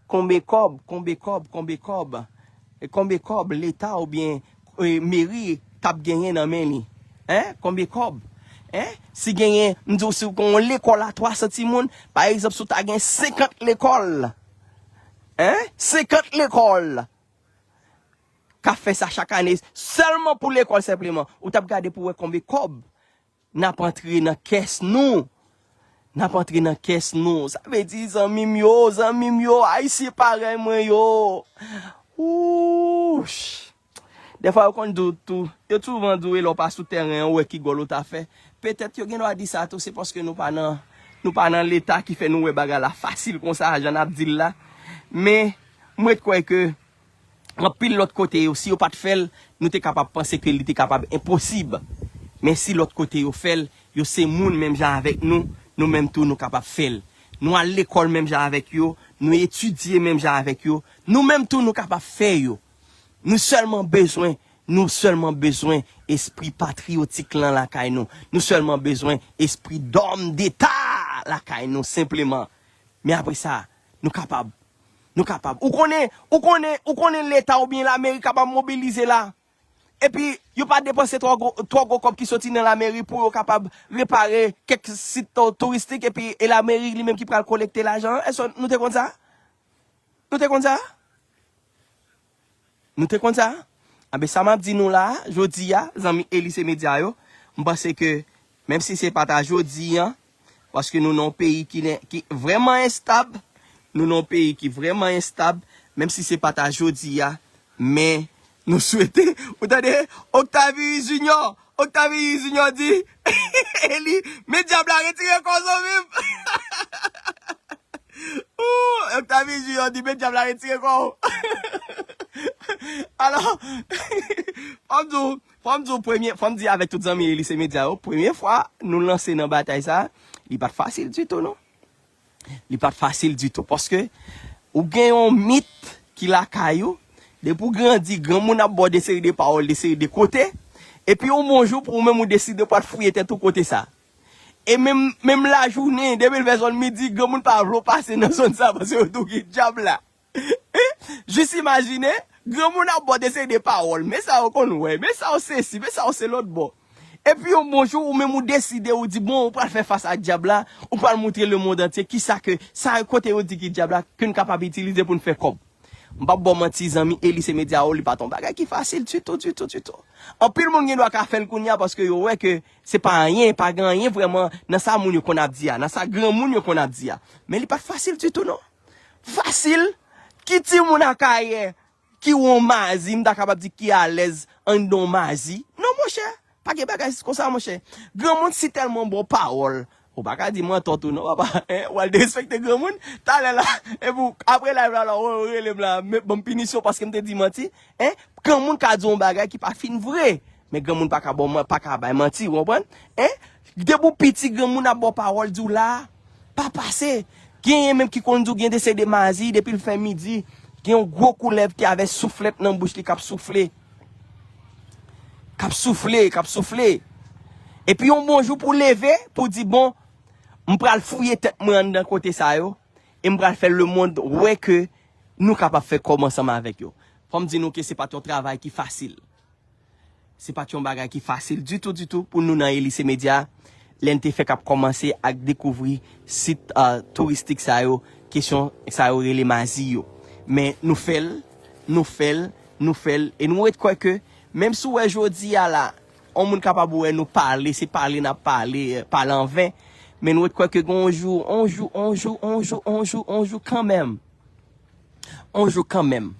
konbyen kòb, konbyen kòb, konbyen kòb, e konbyen kòb Leta oubyen, e, meri t ap genyen nan men li. Hein? Konbyen kòb? Hein? Si genyen, m di w, si w gen yon lekòl a twa san timoun, pa egzanp, si w ta gen senkant lekòl, hein? Senkant lekòl k ap fè sa chak ane, sèlman pou lekòl senpleman, ou t ap gade pou wè konbyen kòb n ap antre nan kès nou. N ap antre nan kès nou. Sa vle di, zanmi m yo, zanmi m yo, Ayisyen parèy mwen yo. Wouch! Dèfwa yo konn di w tou, yo souvan di w e lè w pa sou tèren an, ou wè ki gòl ou ta fè. Petèt yo gen dwa di sa tou, se paske nou pa nan, nou pa nan leta ki fè nou wè bagay la fasil konsa, jan n ap di l la. Men, m ret kwè ke anpil lòt kote yo, si yo pa t fè l, nou te kapab panse ke li te kapab enposib. Men si lòt kote yo fè l, yo se moun menm jan avèk nou, nou menm tou nou kapab fè l. Nou al lekòl menm jan avèk yo, nou etidye menm jan avèk yo, nou menm tou nou kapab fè yo. Nou sèlman bezwen, nou sèlman bezwen espri patriyotik lan lakay nou. Nou sèlman bezwen espri dòm deta lakay nou, senpleman. Men apre sa, nou kapab. Nou kapab. Ou konnen, ou konnen, ou konnen leta oubyen lameri kapab mobilize la. Epi, yo pa depanse twò gwo, twò gwo kòb ki soti nan lameri pou yo kapab repare kèk sit tou-, touristik, epi e lameri li menm ki pral kolekte lajan an. Èske nou te konn sa? Nou te konn sa? Nou te konn sa? Anben, sa m ap di nou la, jodi a, zanmi Elise Media yo, m panse ke, menm si se pa ta jodi a, paske nou nan yon peyi ki, ki vrèman enstab, nou nan yon peyi ki vrèman enstab, menm si se pa ta jodi a, men nou swete, ou tande, Octavie Junior, Octavie Junior di, Eli, men dyab la retire kò w, zanmi m. Ooh, Octavie Junior di, men dyab la retire kò w. Alò, fò m di w, fò m di w premye, fò m di avèk tout zanmi Elise Media yo, premye fwa nou lanse nan batay sa, li pa t fasil ditou, non. Li pa t fasil ditou, paske ou gen yon mit ki lakay ou, depi w grandi, granmoun ap ba w de seri de pawòl, de seri de kote, epi yon bon jou pou ou menm ou deside w pral fouye tèt ou kote sa. E menm, menm lajounen, depi l fè zòn midi, granmoun pa vle w pase nan zòn sa, paske yo di w gen dyab la. Jis imajine, granmoun ap ba w de seri de pawòl, men sa yo konn wè, men sa yo se si, men sa yo se lòt bò. Epi yon bon jou, ou menm ou deside, ou di, bon, ou pral fè fas ak dyab la, ou pral montre lemonn antye kisa ke, sa kote yo di ki dyab la, ke n kapab itilize pou n fè kòb. M p ap ba w manti, zanmi Elise Media yo, li pa t yon bagay ki fasil ditou, ditou, ditou. Anpil moun gen dwa ka fè l kounye a paske yo wè ke se pa anyen, pa gen anyen vrèman nan sa moun yo konn ap di a, nan sa granmoun yo konn ap di a. Men li pa t fasil ditou, non. Fasil, ki timoun Akayè ki yon mazi, m ta kapab di ki alèz anndan yon mazi. Non, monchè, pa gen bagay konsa, monchè. Granmoun si tèlman ba w pawòl, ou pa ka di m antò tou, non, papa. Hein? W al derespekte granmoun, talè la, epi w, apre live la, la, ou rele m la, men, ban m pinisyon paske m te di manti. Hein? Granmoun ka di yon bagay ki pa fin vre. Men granmoun pa ka ba w man-, pa ka bay manti, ou konprann? Hein? Depi w piti, granmoun ap ba w pawòl, di w la, pa pase. Genyen menm ki konn di w gen de seri de mazi, depi l fè midi, gen yon gwo koulèv ki avè souflèt nan bouch li k ap soufle. K ap soufle, k ap soufle. Epi yon bon jou pou w leve, pou w di, bon, m pral fouye tèt mwen anndan kote sa yo, e m pral fè lemonn wè ke nou kapab fè kòb ansanm avèk yo. Fò m di nou ke se pa t yon travay ki fasil. Se pa t yon bagay ki fasil ditou, ditou pou nou nan Elise Media. Lè n te fèk ap kòmanse ak dekouvri sit, ah, touristik sa yo, kesyon sa yo rele mazi yo. Men nou fè l, nou fè l, nou fè l, e nou ret kwè ke, menm si w wè jodi a la, yon moun kapab wè nou pale, se pale n ap pale, eh, pale anven, men nou ret kwè ke gen yon jou, yon jou, yon jou, yon jou, yon jou, yon jou kanmenm. Yon jou kanmenm,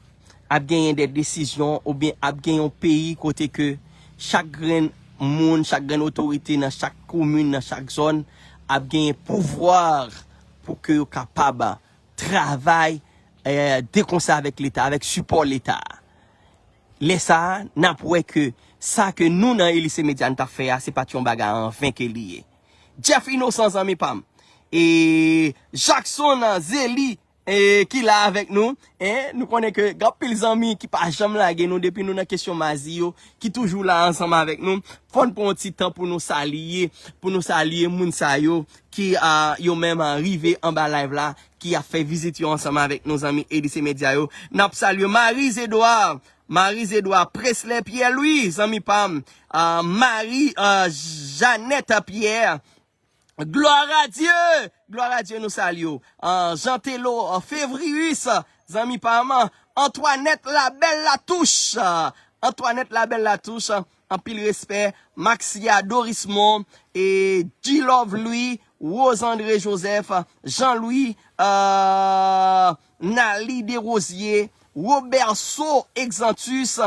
ap genyen de desizyon oubyen ap gen yon peyi kote ke chak grenn moun, chak grenn otorite nan chak komin, nan chak zòn, ap genyen pouvwa pou ke yo kapab travay, eh, de konsè avèk Leta, avèk sipò Leta. Lè sa a, n ap wè ke sa ke nou nan Elise Media n t ap fè a, se pa t yon bagay anven ke li ye. Jeff Innocent, zanmi pa m. E Jackson Zélie, e, ki la avèk nou. Hein, nou konnen ke gen anpil zanmi ki pa janm lage nou depi nou nan kesyon mazi yo, ki toujou la ansanm avèk nou. Fò n pran yon ti tan pou nou salye, pou nou salye moun sa yo ki, a, yo menm, a, rive anba live la, ki ap fè vizit yo ansanm avèk nou zanmi Elise Media yo. N ap salye Marie Edouard, Marie Edouard, Presley Pierre Louis, zanmi pa m, a, Marie, a, Jeannette Pierre, Gloire à Dieu! Gloire à Dieu, nou salye w. Ah, Jean Telo, ah, Févrius, zanmi pa m. Antoinette Labelle Latouche. Antoinette Labelle Latouche, anpil respè. Maxia Dorismond, e G-Love Louis, Rose André Joseph, Jean Louis, ah, Nali Desrosiers, Roberceau Exantus,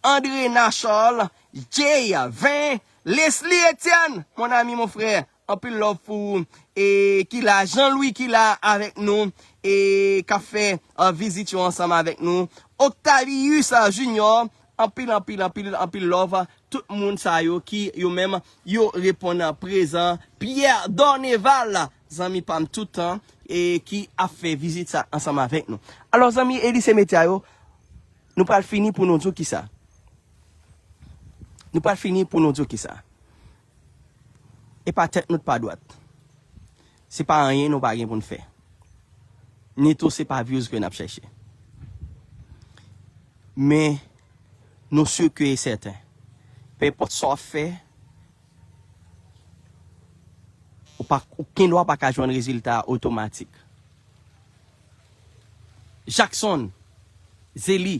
André Nachol, Jay Vin, Leslie Etienne, mon ami, mon frè, anpil love pou ou, e ki la, Jean Louis ki la avèk nou, e k ap fè, uh, vizit yo ansanm avèk nou, Octavius, uh, Junior, anpil, anpil, anpil, anpil love, tout moun sa yo ki yo menm, yo reponn prezan, Pierre Dorneval, zanmi pa m tout tan, e ki ap fè vizit sa ansanm avèk nou. Alò, zanmi Elise Media yo, nou pral fini pou nou di w kisa. Nou pral fini pou nou di w kisa. E pa tèt nou t pa dwat. Se pa anyen nou pa gen pou n fè. Ni tou se pa views ke n ap chèche. Men, nou si ke e sèten, pe enpòt sa w ap fè, ou pa, ou gendwa pa ka jwenn rezilta otomatik. Jackson, Zeli,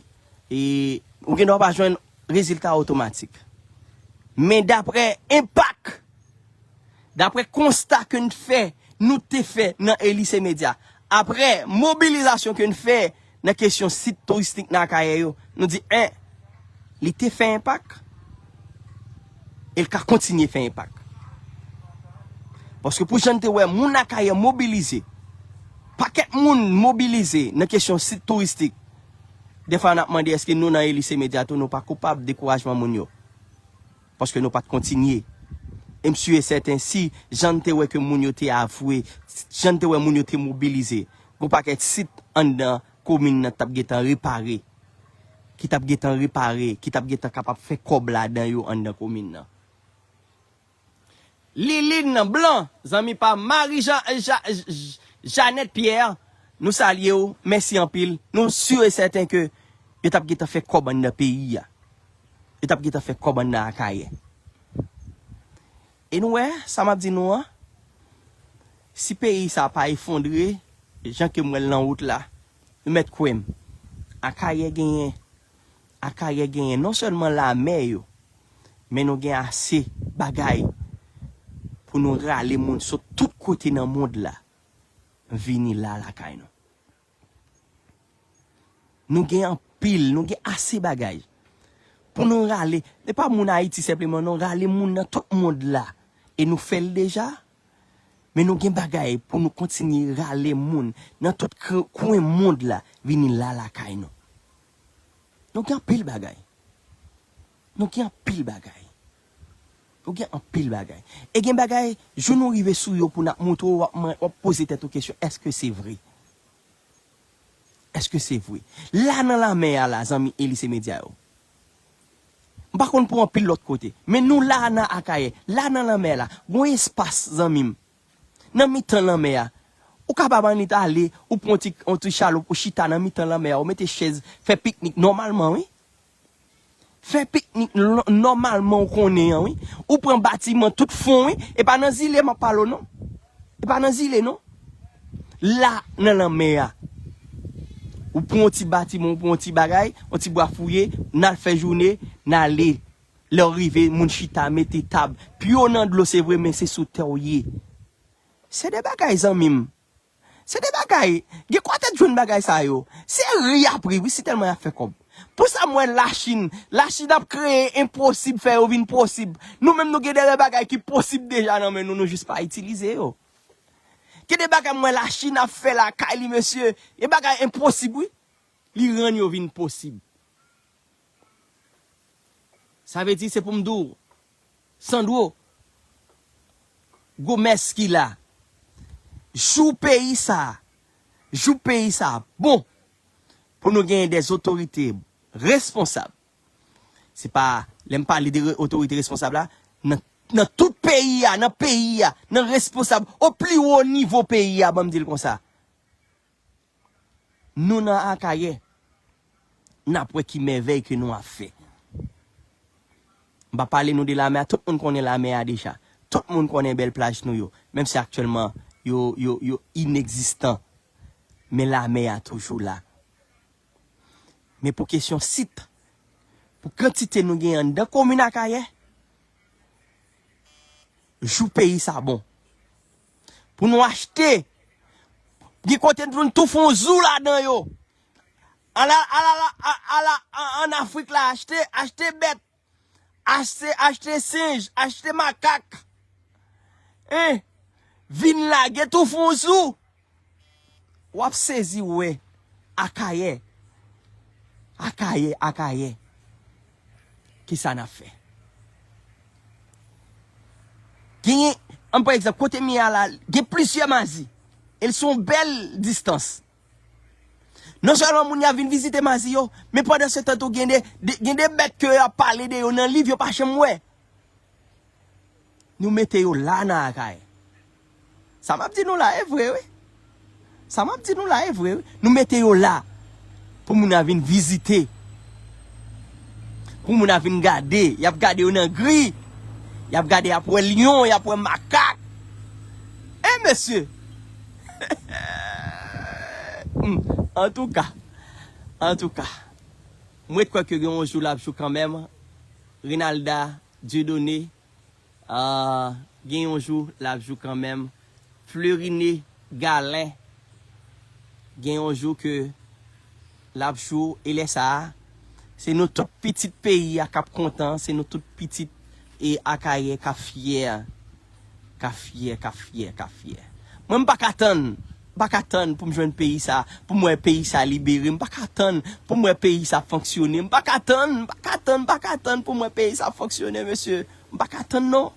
e, ou gendwa pa jwenn rezilta otomatik. Men daprè enpak, daprè konsta ke n fè, nou te fè nan Elise Media, aprè mobilizasyon ke n fè nan kesyon sit touristik nan Akayè yo, nou di, en, li te fè enpak, e l ka kontinye fè enpak. Paske pou jan n te wè moun Akayè mobilize, pakèt moun mobilize nan kesyon sit touristik, dèfwa n ap mande èske nou nan Elise Media tou, nou pa koupab dekourajman moun yo. Paske nou pa t kontinye. E m si e sèten, si jan n te wè ke moun yo te avwe, jan n te wè moun yo te mobilize, gon pakèt sit anndan komin nan t ap gentan repare, ki t ap gentan repare, ki t ap gentan kapab fè kòb ladan yo anndan komin nan. Liline Blanc, zanmi pa m, Marie Jean, Ja-, J-, Jeannette Pierre, nou salye w, mèsi anpil. Nou si e sèten ke yo t ap gentan fè kòb anndan peyi a. Yo t ap gentan fè kòb anndan Akayè. E nou wè, sa m ap di nou an, si peyi sa pa efondre, jan ke m wè l nan wout la, nou mèt kwè m, Akayè genyen, Akayè genyen non sèlman lamè yo, men nou gen ase bagay pou nou rale moun sot tout kote nan mond la, vini la lakay nou. Nou gen anpil, nou gen ase bagay pou nou rale. E pa moun Ayiti senpleman, non, rale moun nan tout mond la. E nou fè l deja. Men nou gen bagay pou nou kontinye rale moun nan tout kwen mond la vini la lakay nou. Nou gen anpil bagay. Nou gen anpil bagay. Nou gen anpil bagay. E gen bagay, jou nou rive sou yo pou n ap montre w, w ap, w ap poze tèt ou kesyon, èske se vre? Èske se vre? La nan lanmè a la, zanmi Elise Media yo. M pa konn pou anpil lòt kote. Men nou la nan Akayè, la nan lanmè la. Gon espas, zanmi m. Nan mitan lanmè a. Ou kapab annik ale, ou pran yon ti, yon ti chaloup, ou chita nan mitan lanmè a, ou mete chèz, fè piknik nòmalman, wi. Fè piknik nò-, nòmalman ou konnen an, wi. Ou pran batiman tout fon, wi. E pa nan zile m ap pale w, non. E pa nan zile, non. La, nan lanmè a. Ou pran yon ti batiman, ou pran yon ti bagay, yon ti bwa fouye, n al fè jounen, n ale. Lè w rive, moun chita, mete tab. Pye w nan dlo, se vre, men se sou tè w ye. Se de bagay, zanmi m. Se de bagay. Gen kwa tèt jwenn bagay sa yo. Se ri y ap ri, wi, si tèlman y ap fè kòb. Pou sa m wè Lachin, Lachin ap kreye enposib, fè yo vin posib. Nou menm nou gen de bagay ki posib deja nan men nou, nou jis pa itilize yo. Gen de bagay m wè Lachin ap fè lakay li, mesye. E bagay enposib, wi. Li rann yo vin posib. Sa vle di se pou m di w, Sandro, Gomès ki la, jou peyi sa, jou peyi sa bon, pou nou genyen de otorite responsab. Se pa, lè m pale de re-, otorite responsab la, nan, nan tout peyi a, nan peyi a, nan responsab, o pli wo nivo peyi a, ban m di l konsa. Nou nan Akayè, n ap wè ki mèvèy ke nou ap fè. M pa pale nou de lamè a, tout moun konnen lamè a deja. Tout moun konnen bèl plaj nou yo, menm si aktyèlman yo, yo, yo inegzistan. Men lamè a toujou la. Men pou kesyon sit, pou kantite nou gen anndan komin Akayè, jou peyi sa bon. Pou nou achte, gen kote nou tou fè yon zou ladan yo. Al a, al a, al a, al a an, an Afrik la, achte, achte bèt, achte, achte senj, achte makak. Hein? Vin lage tou fon sou. W ap sezi wè Akayè. Akayè, Akayè. Kisa n ap fè? Genyen, an pa egzanp, kote m ye a la, gen plizyè mazi. E l se yon bèl distans. Non sèlman moun yo ap vin vizite mazi yo, men pandan se tan tou gen de, de- gen de bèt ke yo ap pale de yo nan liv, yo pa janm wè. Nou mete yo la nan Akayè. Sa m ap di nou la, e vre, wi. Sa m ap di nou la, e vre, wi. Nou mete yo la pou moun nan vin vizite. Pou moun nan vin gade. Y ap gade yo nan gri. Y ap gade, y ap wè lyon, y ap wè makak. E mesye! Hmm, antouka, antouka, m ret kwè ke gen yon jou l ap jou kanmenm. Rinalda, Dieudonné, ah, gen yon jou l ap jou kanmenm. Fleurine Galen, gen yon jou ke l ap jou, e lè sa a, se nou tout pitit peyi a k ap kontan, se nou tout pitit e Akayè k ap fyè, k ap fyè, k ap fyè, k ap fyè. Mwen, m pa ka tann, m pa ka tann pou m jwenn peyi sa, pou m wè peyi sa libere, m pa ka tann pou m wè peyi sa fonksyone, m pa ka tann, m pa ka tann, m pa ka tann pou m wè peyi sa fonksyone, mesye, m pa ka tann non.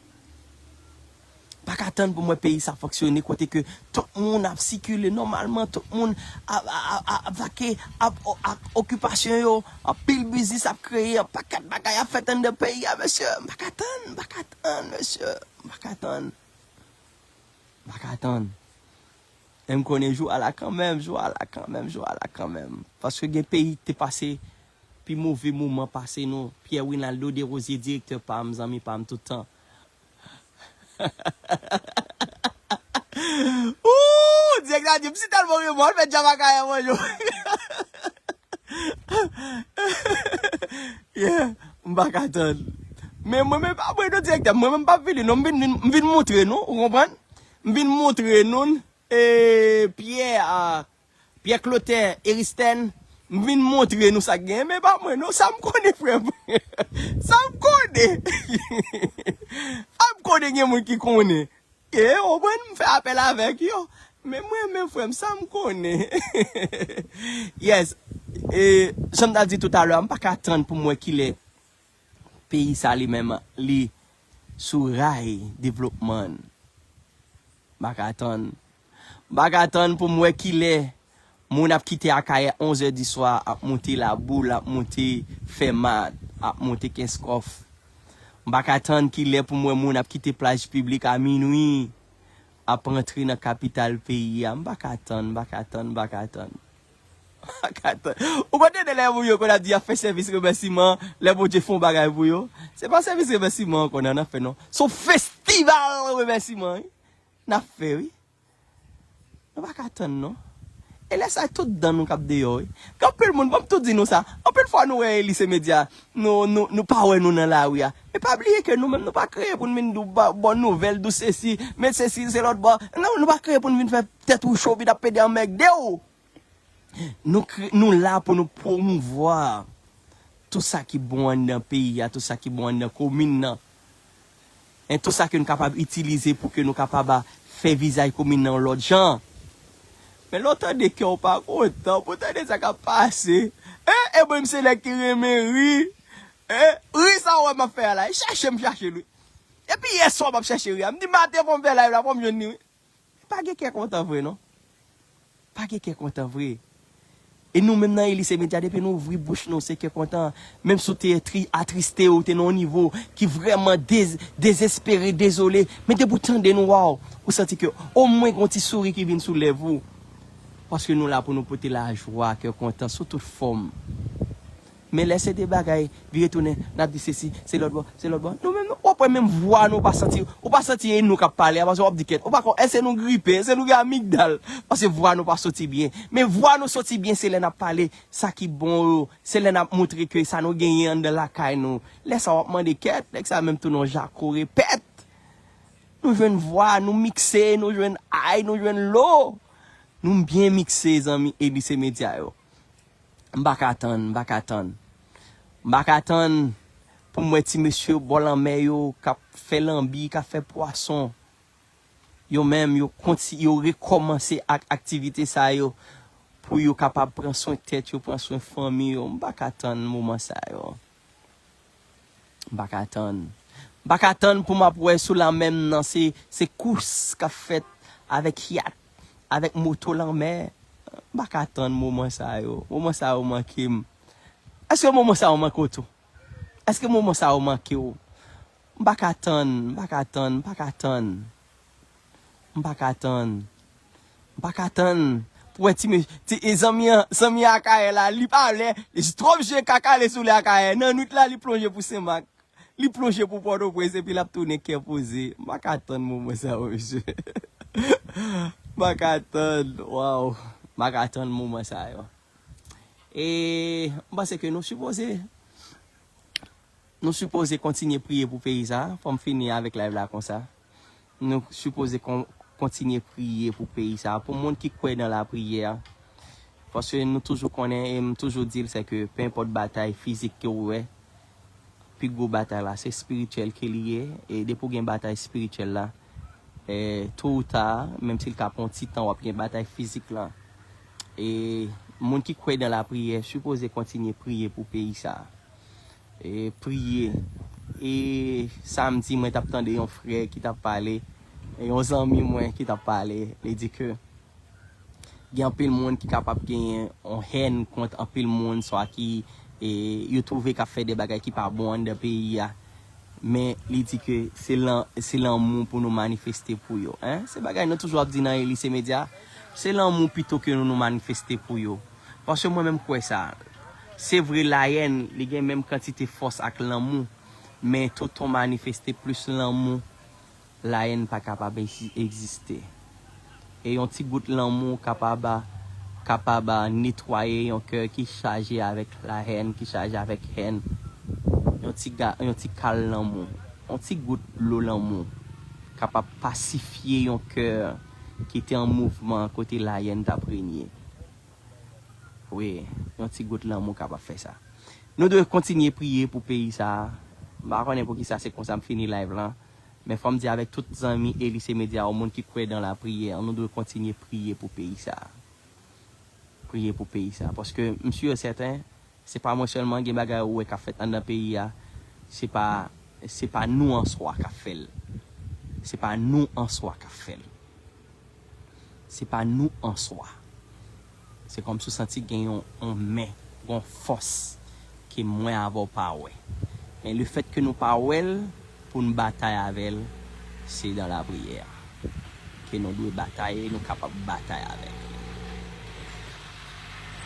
Pa ka tann pou m wè peyi sa fonksyone, kote ke tout moun ap sikile nòmalman, tout moun ap, ap, ap, ap vake, ap, ap okipasyon yo, anpil biznis ap kreye, yon pakèt bagay ap fèt anndan peyi a, mesye. M pa ka tann, m pa ka tann, mesye. M pa ka tann. M pa ka tann. E m konnen jou a la kanmenm, jou a la kanmenm, jou a la kanmenm. Paske gen peyi ki te pase pi move moman pase nou. Pierre Winaldo Desrosiers, direktè pa m, zanmi pa m tout tan. Ooh, direktè a di, m si tèlman ri, mwen fè djab Akayè manje. Yeah, m pa ka tann. Men mwen menm pa mwen non direktè, mwen menm m p ap vini non, m vin, m vin montre nou, ou konprann? M vin montre nou, e, Pierre, a, Pierre Clotaire Eristène, m vin montre nou sa k genyen, men pa mwen non, sa m konnen frè m. Sa m konnen. Sa m konnen gen moun ki konnen. E, ou konprann, m fè apèl avèk yo. Men mwen menm frè m, sa m konnen. Yes. E, jan m ta di toutalè, m pa ka tann pou m wè kilè peyi sa li menm li sou ray devlopman. M pa ka tann. M pa ka tann pou m wè kilè moun ap kite Akayè onz è di swa, ap monte Laboul, ap monte Fèmat, ap monte Kenskòf. M pa ka tann kilè pou m wè moun ap kite plaj piblik a minwi, ap rantre nan kapital peyi a. M pa ka tann, m pa ka tann, m pa ka tann. M pa ka tann. Ou pa tande lè moun yo konn ap di y ap fè sèvis remèsiman, lè Bondye fè yon bagay pou yo? Se pa sèvis remèsiman ankò n ap fè non. Se yon festival remèsiman, wi. N ap fè, wi. Nou pa ka tann, non. E lè sa, tout dan nou k ap deyò, wi. Gen anpil moun, ban m tou di nou sa. Anpil fwa nou wè Elise Media, nou, nou, nou pa wè nou nan lari a. Men pa bliye ke nou menm, nou pa kreye pou n vin di w ba-, bon nouvèl, di w sesi, men sesi, se lòt bò. Non, nou pa kreye pou n vin fè tèt ou cho, vin ap pede anmègde w. Nou kre-, nou la pou nou pwomouvwa tout sa ki bon anndan peyi a, tout sa ki bon anndan komin nan. E tout sa ke nou kapab itilize pou ke nou kapab a fè vizaj komin nan yon lòt jan. Men lè w tande kè w pa kontan, pou w tande sa k ap pase. E, e mwen, m se nèg ki renmen ri. E, ri sa w wè m ap fè a la, e chache m chache l, wi. Depi yè swa m ap chache ri a. M di maten fò m fè live la, fò m jwenn li, wi. Pa gen kè kontan vre, non. Pa gen kè kontan vre. E nou menm nan Elise Media, depi nou ouvri bouch nou, se kè kontan. Menm si w te tri-, atriste, ou te nan yon nivo ki vrèman dez-, dezespere, dezole, men depi w tande nou, waw, ou santi ke omwen gen yon ti souri ki vin sou lèv ou. Paske nou la pou nou pote lajwa, kè kontan, sou tout fòm. Men lè se de bagay, vire tounen, n ap di sesi, se lòt bò, se lòt bò. Nou menm, nou, w ap wè menm vwa nou, ou pa santi, ou pa santi e nou k ap pale a, paske w ap di kèt, ou pa konn, èske nou gripe, èske nou gen amigdal, paske vwa nou pa soti byen. Men vwa nou soti byen, se lè n ap pale sa ki bon yo, se lè n ap montre ke sa nou genyen anndan lakay nou. Lè sa w ap mande kèt, nèg sa menm tounen yon jako repèt. Nou jwenn vwa, nou mikse, nou jwenn ay, nou jwenn lo. Nou byen mikse, zanmi Elise Media yo. M pa ka tann, m pa ka tann. M pa ka tann pou m wè ti mesye bò lanmè yo k ap fè lanbi, k ap fè pwason. Yo menm, yo konti, yo rekòmanse ak aktivite sa yo pou yo kapab pran swen tèt yo, pran swen fanmi yo. M pa ka tann moman sa yo. M pa ka tann. M pa ka tann pou m ap wè sou lanmè m nan, se, se kous k ap fèt avèk yat, avèk moto lanmè. M pa ka tann moman sa yo. Moman sa yo manke m. Èske moman sa yo manke w tou? Èske moman sa yo manke w? M pa ka tann, m pa ka tann, m pa ka tann. M pa ka tann. M pa ka tann pou wè ti, ti e zanmi an, zanmi an Akayè la, li pa lè, li twòp je ka kale sou li Akayè. Nan nwit la, li plonje pou Senmak. Li plonje pou Pòtoprens epi l ap tounen kè poze. M pa ka tann moman sa yo, mesye. M pa ka tann, waw. M pa ka tann moman sa yo. E m panse ke nou sipoze, nou sipoze kontinye priye pou peyi sa. Fò m fini avèk live la konsa. Nou sipoze kon, kontinye priye pou peyi sa. Pou moun ki kwè nan lapriyè, paske nou toujou konnen, e m toujou di l, se ke pe enpòt batay fizik ke w wè, pi gwo batay la, se espirityèl ke li ye. E depi w gen batay espirityèl la, e, to ou ta, menm si l ka pran yon ti tan, w ap gen batay fizik la. E moun ki kwè nan lapriyè sipoze kontinye priye pou peyi sa. E priye. E samdi, mwen t ap tande yon frè ki t ap pale, e yon zanmi mwen ki t ap pale, li di ke gen anpil moun ki kapab genyen yon hèn kont anpil moun, swa ki, e, yo twouve k ap fè de bagay ki pa bon anndan peyi a. Men li di ke se lan, se lanmou pou nou manifeste pou yo. En? Se bagay nou toujou ap di nan Elise Media. Se lanmou pito ke nou, nou manifeste pou yo. Paske mwen menm kwè sa. Se vre, layèn, li gen menm kantite fòs ak lanmou. Men tonton manifeste plis lanmou. Layèn pa kapab egzi-, egziste. E yon ti gout lanmou kapab, kapab netwaye yon kè ki chaje avèk lahèn, ki chaje avèk hèn. Yon ti ga, yon ti kal lanmou, yon ti gout dlo lanmou kapab pasifye yon kè ki te an mouvman kote layèn t ap renye. Wi, yon ti gout lanmou kapab fè sa. Nou dwe kontinye priye pou peyi sa a. M pa konnen poukisa se konsa m fini live lan. Men fò m di avèk tout zanmi Elise Media, yon moun ki kwè nan lapriyè, nou dwe kontinye priye pou peyi sa a. Priye pou peyi sa a. Paske m si e sèten, se pa mwen sèlman gen bagay ou wè k ap fèt anndan peyi a. Se pa, se pa nou an swa k ap fè l. Se pa nou an swa k ap fè l. Se pa nou an swa. Se kòmsi w santi gen yon, yon men, yon fòs ke mwen avè w pa wè. Men lefètke nou pa wè l, pou n batay avè l, se nan lapriyè ke nou dwe batay e nou kapab batay avè l.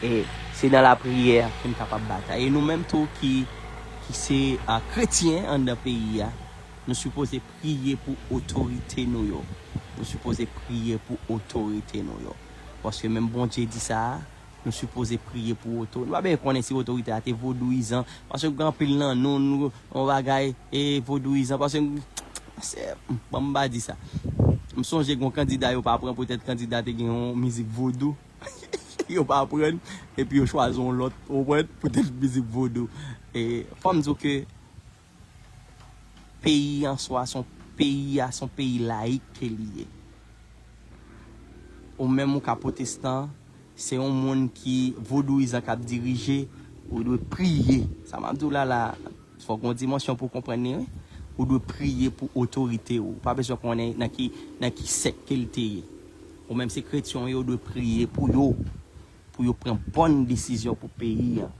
E se nan lapriyè ke n kapab batay. E nou menm tou ki, ki se, a, kretyen anndan peyi a, nou sipoze priye pou otorite nou yo. Nou sipoze priye pou otorite nou yo. Paske menm Bondye di sa, nou sipoze priye pou oto-, nou pa bezwen konnen si otorite a te vodouyizan. Paske gen anpil nan nou, nou, yon bagay, e, vodouyizan. Paske, se, bon, m pa di sa. M sonje gen yon kandida yo pa pran poutèt kandida te gen yon mizik vodou. Yo pa pran, epi yo chwazi yon lòt, ou konprann, poutèt mizik vodou. E, fò m di w ke peyi an swa, se yon peyi a, se yon peyi layik ke li ye. Ou menm ou ka pwotestan, se yon moun ki vodouyizan k ap dirije, ou dwe priye. Sa m ap di w la la, fòk gon dimansyon pou w konprann li, wi. Ou dwe priye pou otorite w. Ou pa bezwen konnen nan ki, nan ki sèk ke l te ye. Ou menm se kretyen w ye, ou dwe priye pou yo. Pou yo pran bòn desizyon pou peyi an.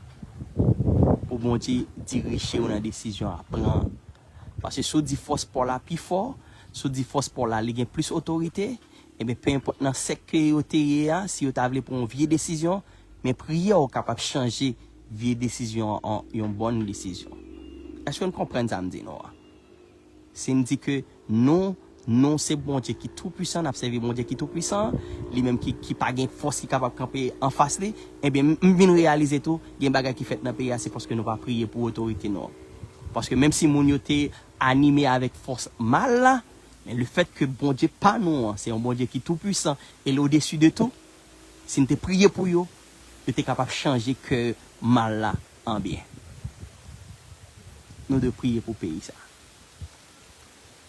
Pou Bondye dirije w nan desizyon a pran. Paske si w di fòs pa w la pi fò, si w di fòs pa w la li gen plis otorite, ebyen, pe enpòt nan sèk ke yo te ye a, si yo ta vle pran yon vye desizyon, men priyè w kapab chanje vye desizyon an an yon bòn desizyon. Èske n konprann sa m di nou an? Si n di ke nou, nou se Bondye ki toupwisan, n ap sèvi Bondye ki toupwisan, li menm ki, ki pa gen fòs ki kapab kanpe anfas li, ebyen, m, m vin reyalize tou, gen bagay ki fèt nan peyi a, se paske nou pa priye pou otorite nou an. Paske menm si moun yo te anime avèk fòs mal la, men lefètke Bondye pa nou an, se yon Bondye ki toupwisan e l odesi de tou, si n te priye pou yo, yo te kapab chanje kè mal la an byen. Nou dwe priye pou peyi sa.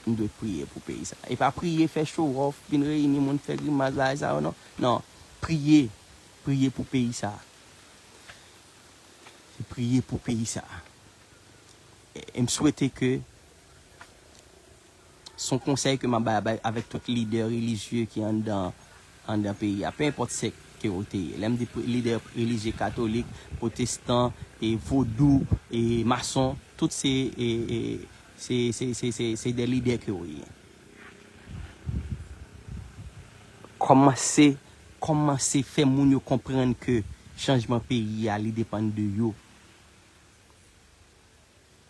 Nou dwe priye pou peyi sa. E pa priye, fè show off, vin reyini moun, fè grimas, bagay sa yo, non. Non, priye. Priye pou peyi sa. Se priye pou peyi sa. E, e m swete ke se yon konsèy ke m ap bay, bay avèk tout lidè relijye ki anndan, anndan peyi a, pe enpòt sèk ke w te ye. Lè m di pre- lidè relijye katolik, pwotestan, e vodou, e mason, tout se, e, e, se, se, se, se, se de lidè ke w ye. Kòmanse, kòmanse fè moun yo konprann ke chanjman peyi a, li depann de yo.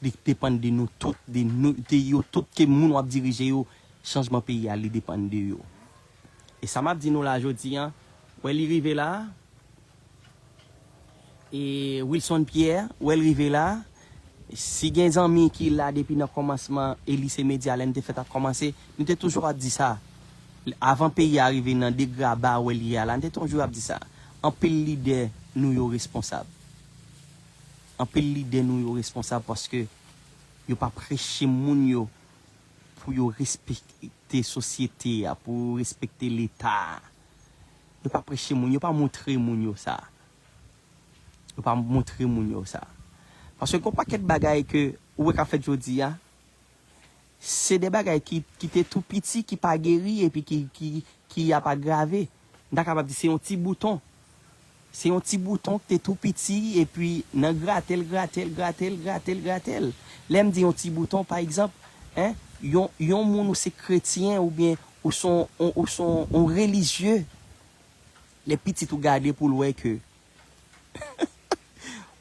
Li depann de nou tout, de nou, de yo tout ke moun w ap dirije yo, chanjman peyi a, li depann de yo. E sa m ap di nou la jodi a, wè li rive la, e Wilson Pierre, wè l rive la, si gen zanmi ki la depi nan kòmansman Elise Media, lè n te fèt ap kòmanse, nou te toujou ap di sa. Avan peyi a rive nan degraba wè l ye a la, n te toujou ap di sa. Anpil lidè nou yo responsab. Anpil lidè nou yo responsab paske yo pa preche moun yo pou yo respekte sosyete a, pou yo respekte Leta a. Yo pa preche moun, yo pa montre moun yo sa. Yo pa montre moun yo sa. Paske gon pakèt bagay ke ou wè k ap fèt jodi a, se de bagay ki, ki te tou piti, ki pa geri, epi ki, ki, ki ap agrave. M ta kapab di se yon ti bouton. Se yon ti bouton ki te tou piti, epi nan grate l, grate l, grate l, grate l, grate l. Lè m di yon ti bouton, pa egzanp, en, yon, yon moun ou se kretyen, oubyen ou se yon, ou se yon, yon relijye, lè pitit ou gade pou l wè ke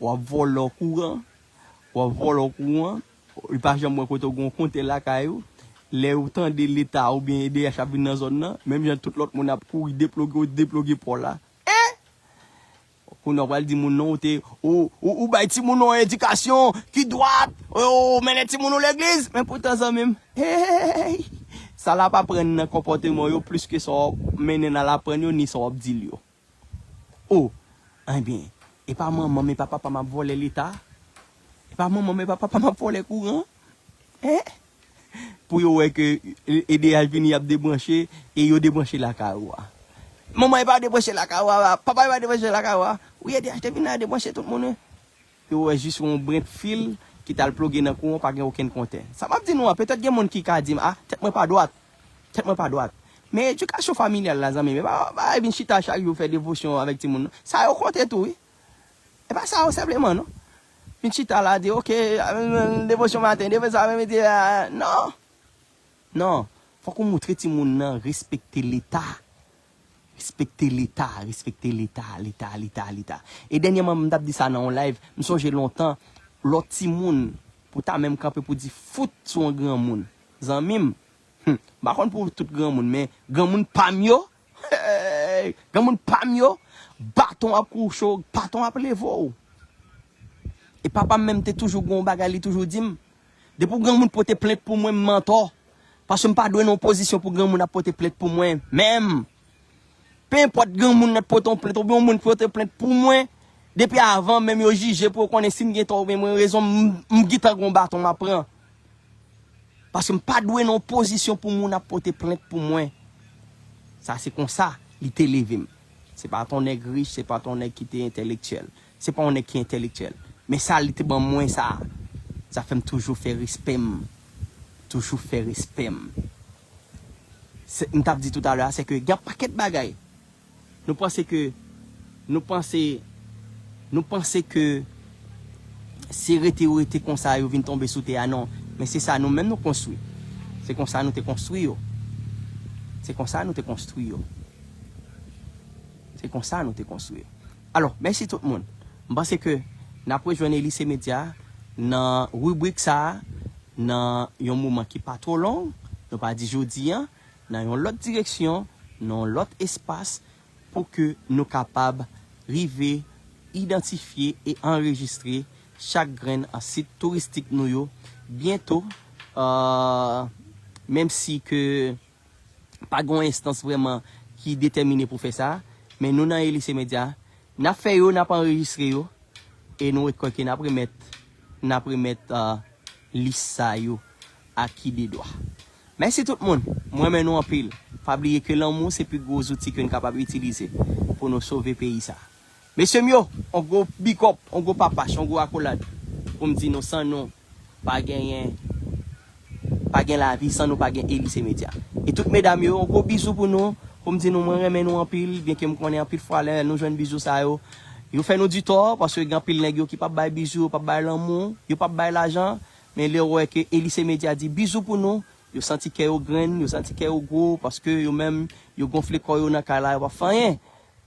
w ap vòlò kouran, w ap vòlò kouran, li pa janm wè kote w gen yon kontè lakay ou. Lè ou tande Leta oubyen E D H ap vin nan zòn nan, menm jan tout lòt moun ap kouri deploge, deploge pò la. Eh! Kounye a w pral di moun non, ou te, ou, ou, ou bay timoun ou yon edikasyon ki dwat, ou, ou mennen timoun ou legliz, men poutan zanmi m, hey! Sa l ap aprann nan konpòteman yo plis ke sa w ap mennen nan l aprann yo, ni sa w ap di l yo. O, enben, e pa manman m, e pa papa m ap vòlè Leta? E pa manman m, e pa papa m ap vòlè kouran? Hein? Pou yo wè ke E D H vini, y ap debranche, e yo debranche lakay ou a. Manman e pa debranche lakay ou a, papa e pa debranche lakay ou a. Wi, E D H te vin la debranche tout moun, wi. Yo wè jis yon brenn fil ki t al ploge nan kouran, pa gen okenn kontè. Sa m ap di nou an, petèt gen moun ki ka di m, a, tèt mwen pa dwat. Tèt mwen pa dwat. Men edikasyon familyal la, zanmi m, e pa, pa vin chita chak jou fè devosyon avèk timoun, non. Sa yo konte tou, wi. E pa sa yo senpleman, non. Vin chita la, di, oke, devosyon maten, devosyon apremidi, a, non. Non. Fòk ou montre timoun nan respekte Leta. Respekte Leta, respekte Leta, Leta, Leta, Leta. E dènyèman, m t ap di sa nan yon live, m sonje lontan, lòt timoun, pou ta menm kanpe pou di fout sou yon granmoun. Zanmi m, hmm, m pa konn pou tout granmoun, men granmoun pa m yo, hey, granmoun pa m yo, baton ap kouche w, baton ap leve w. E papa m menm te toujou gen yon bagay, li toujou di m, depi yon granmoun pote plent pou mwen, m mantò. Paske m pa dwe nan yon pozisyon pou granmoun ap pote plent pou mwen, menm. Pe enpòt granmoun nan t pote yon plent, oubyen yon moun pote plent pou mwen, depi avan menm yo jije pou yo konnen si m gen tò oubyen mwen rezon, m, m gentan gen yon baton m ap pran. Paske m pa dwe nan yon pozisyon pou moun ap pote plent pou mwen. Sa se konsa li te leve m. Se pa t yon nèg rich, se pa t yon nèg ki te entèlektyèl. Se pa yon nèg ki entèlektyèl. Men sa li te ban mwen sa, sa fè m toujou fè respè m. Toujou fè respè m. Se, m t ap di toutalè a, se ke gen yon pakèt bagay. Nou panse ke, nou panse, nou panse ke se rete yo rete konsa, yo vin tonbe sou tè a, non. Men se sa nou menm nou konstwi. Se konsa nou te konstwi yo. Se konsa nou te konstwi yo. Se konsa nou te konstwi yo. Alò, mèsi tout moun. M panse ke n ap rejwenn Elise Media nan ribrik sa a, nan yon moman ki pa twò long, nou pa di jodi a, nan yon lòt direksyon, nan yon lòt espas, pou ke nou kapab rive idantifye e anrejistre chak grenn an sit touristik nou yo byento, euh, menm si ke pa gen yon enstans vrèman ki detèmine pou fè sa, men nou nan Elise Media, N ap fè yo, n ap anrejistre yo, e nou ret kwè ke n ap remèt, n ap remèt uh, lis sa yo a ki de dwa. Mèsi tout moun, mwen renmen nou anpil. Pa bliye ke lanmou se pi gwo zouti ke n kapab itilize pou nou sove peyi sa. Mesye m yo, on gwo big up, on gwo papach, on gwo akolad pou m di nou san nou pa genyen, pa gen lavi, san nou pa gen Elise Media. E tout medam yo, on gwo bizou pou nou, pou m di nou mwen renmen nou anpil, byenke m konnen anpil fwa lè nou jwenn bizou sa yo, yo fè nou di tò, paske gen anpil nèg yo ki p ap bay bizou, yo p ap bay lanmou, yo p ap bay lajan, men lè yo wè ke Elise Media di bizou pou nou, yo santi kè yo grenn, yo santi kè yo gwo, paske yo menm, yo gonfle kò yo nan kay la, yo p ap fè anyen.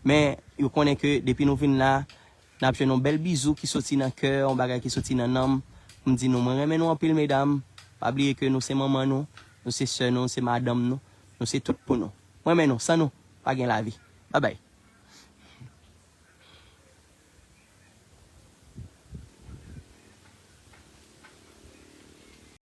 Men yo konnen ke depi nou vin la, n ap jwenn yon bèl bizou ki soti nan kè, yon bagay ki soti nan nanm. M di nou, mwen renmen nou anpil, medam. Pa bliye ke nou se manman nou, nou se sè nou, se madanm nou, nou se tout pou nou. Mwen renmen nou, san nou, pa gen lavi. Babay.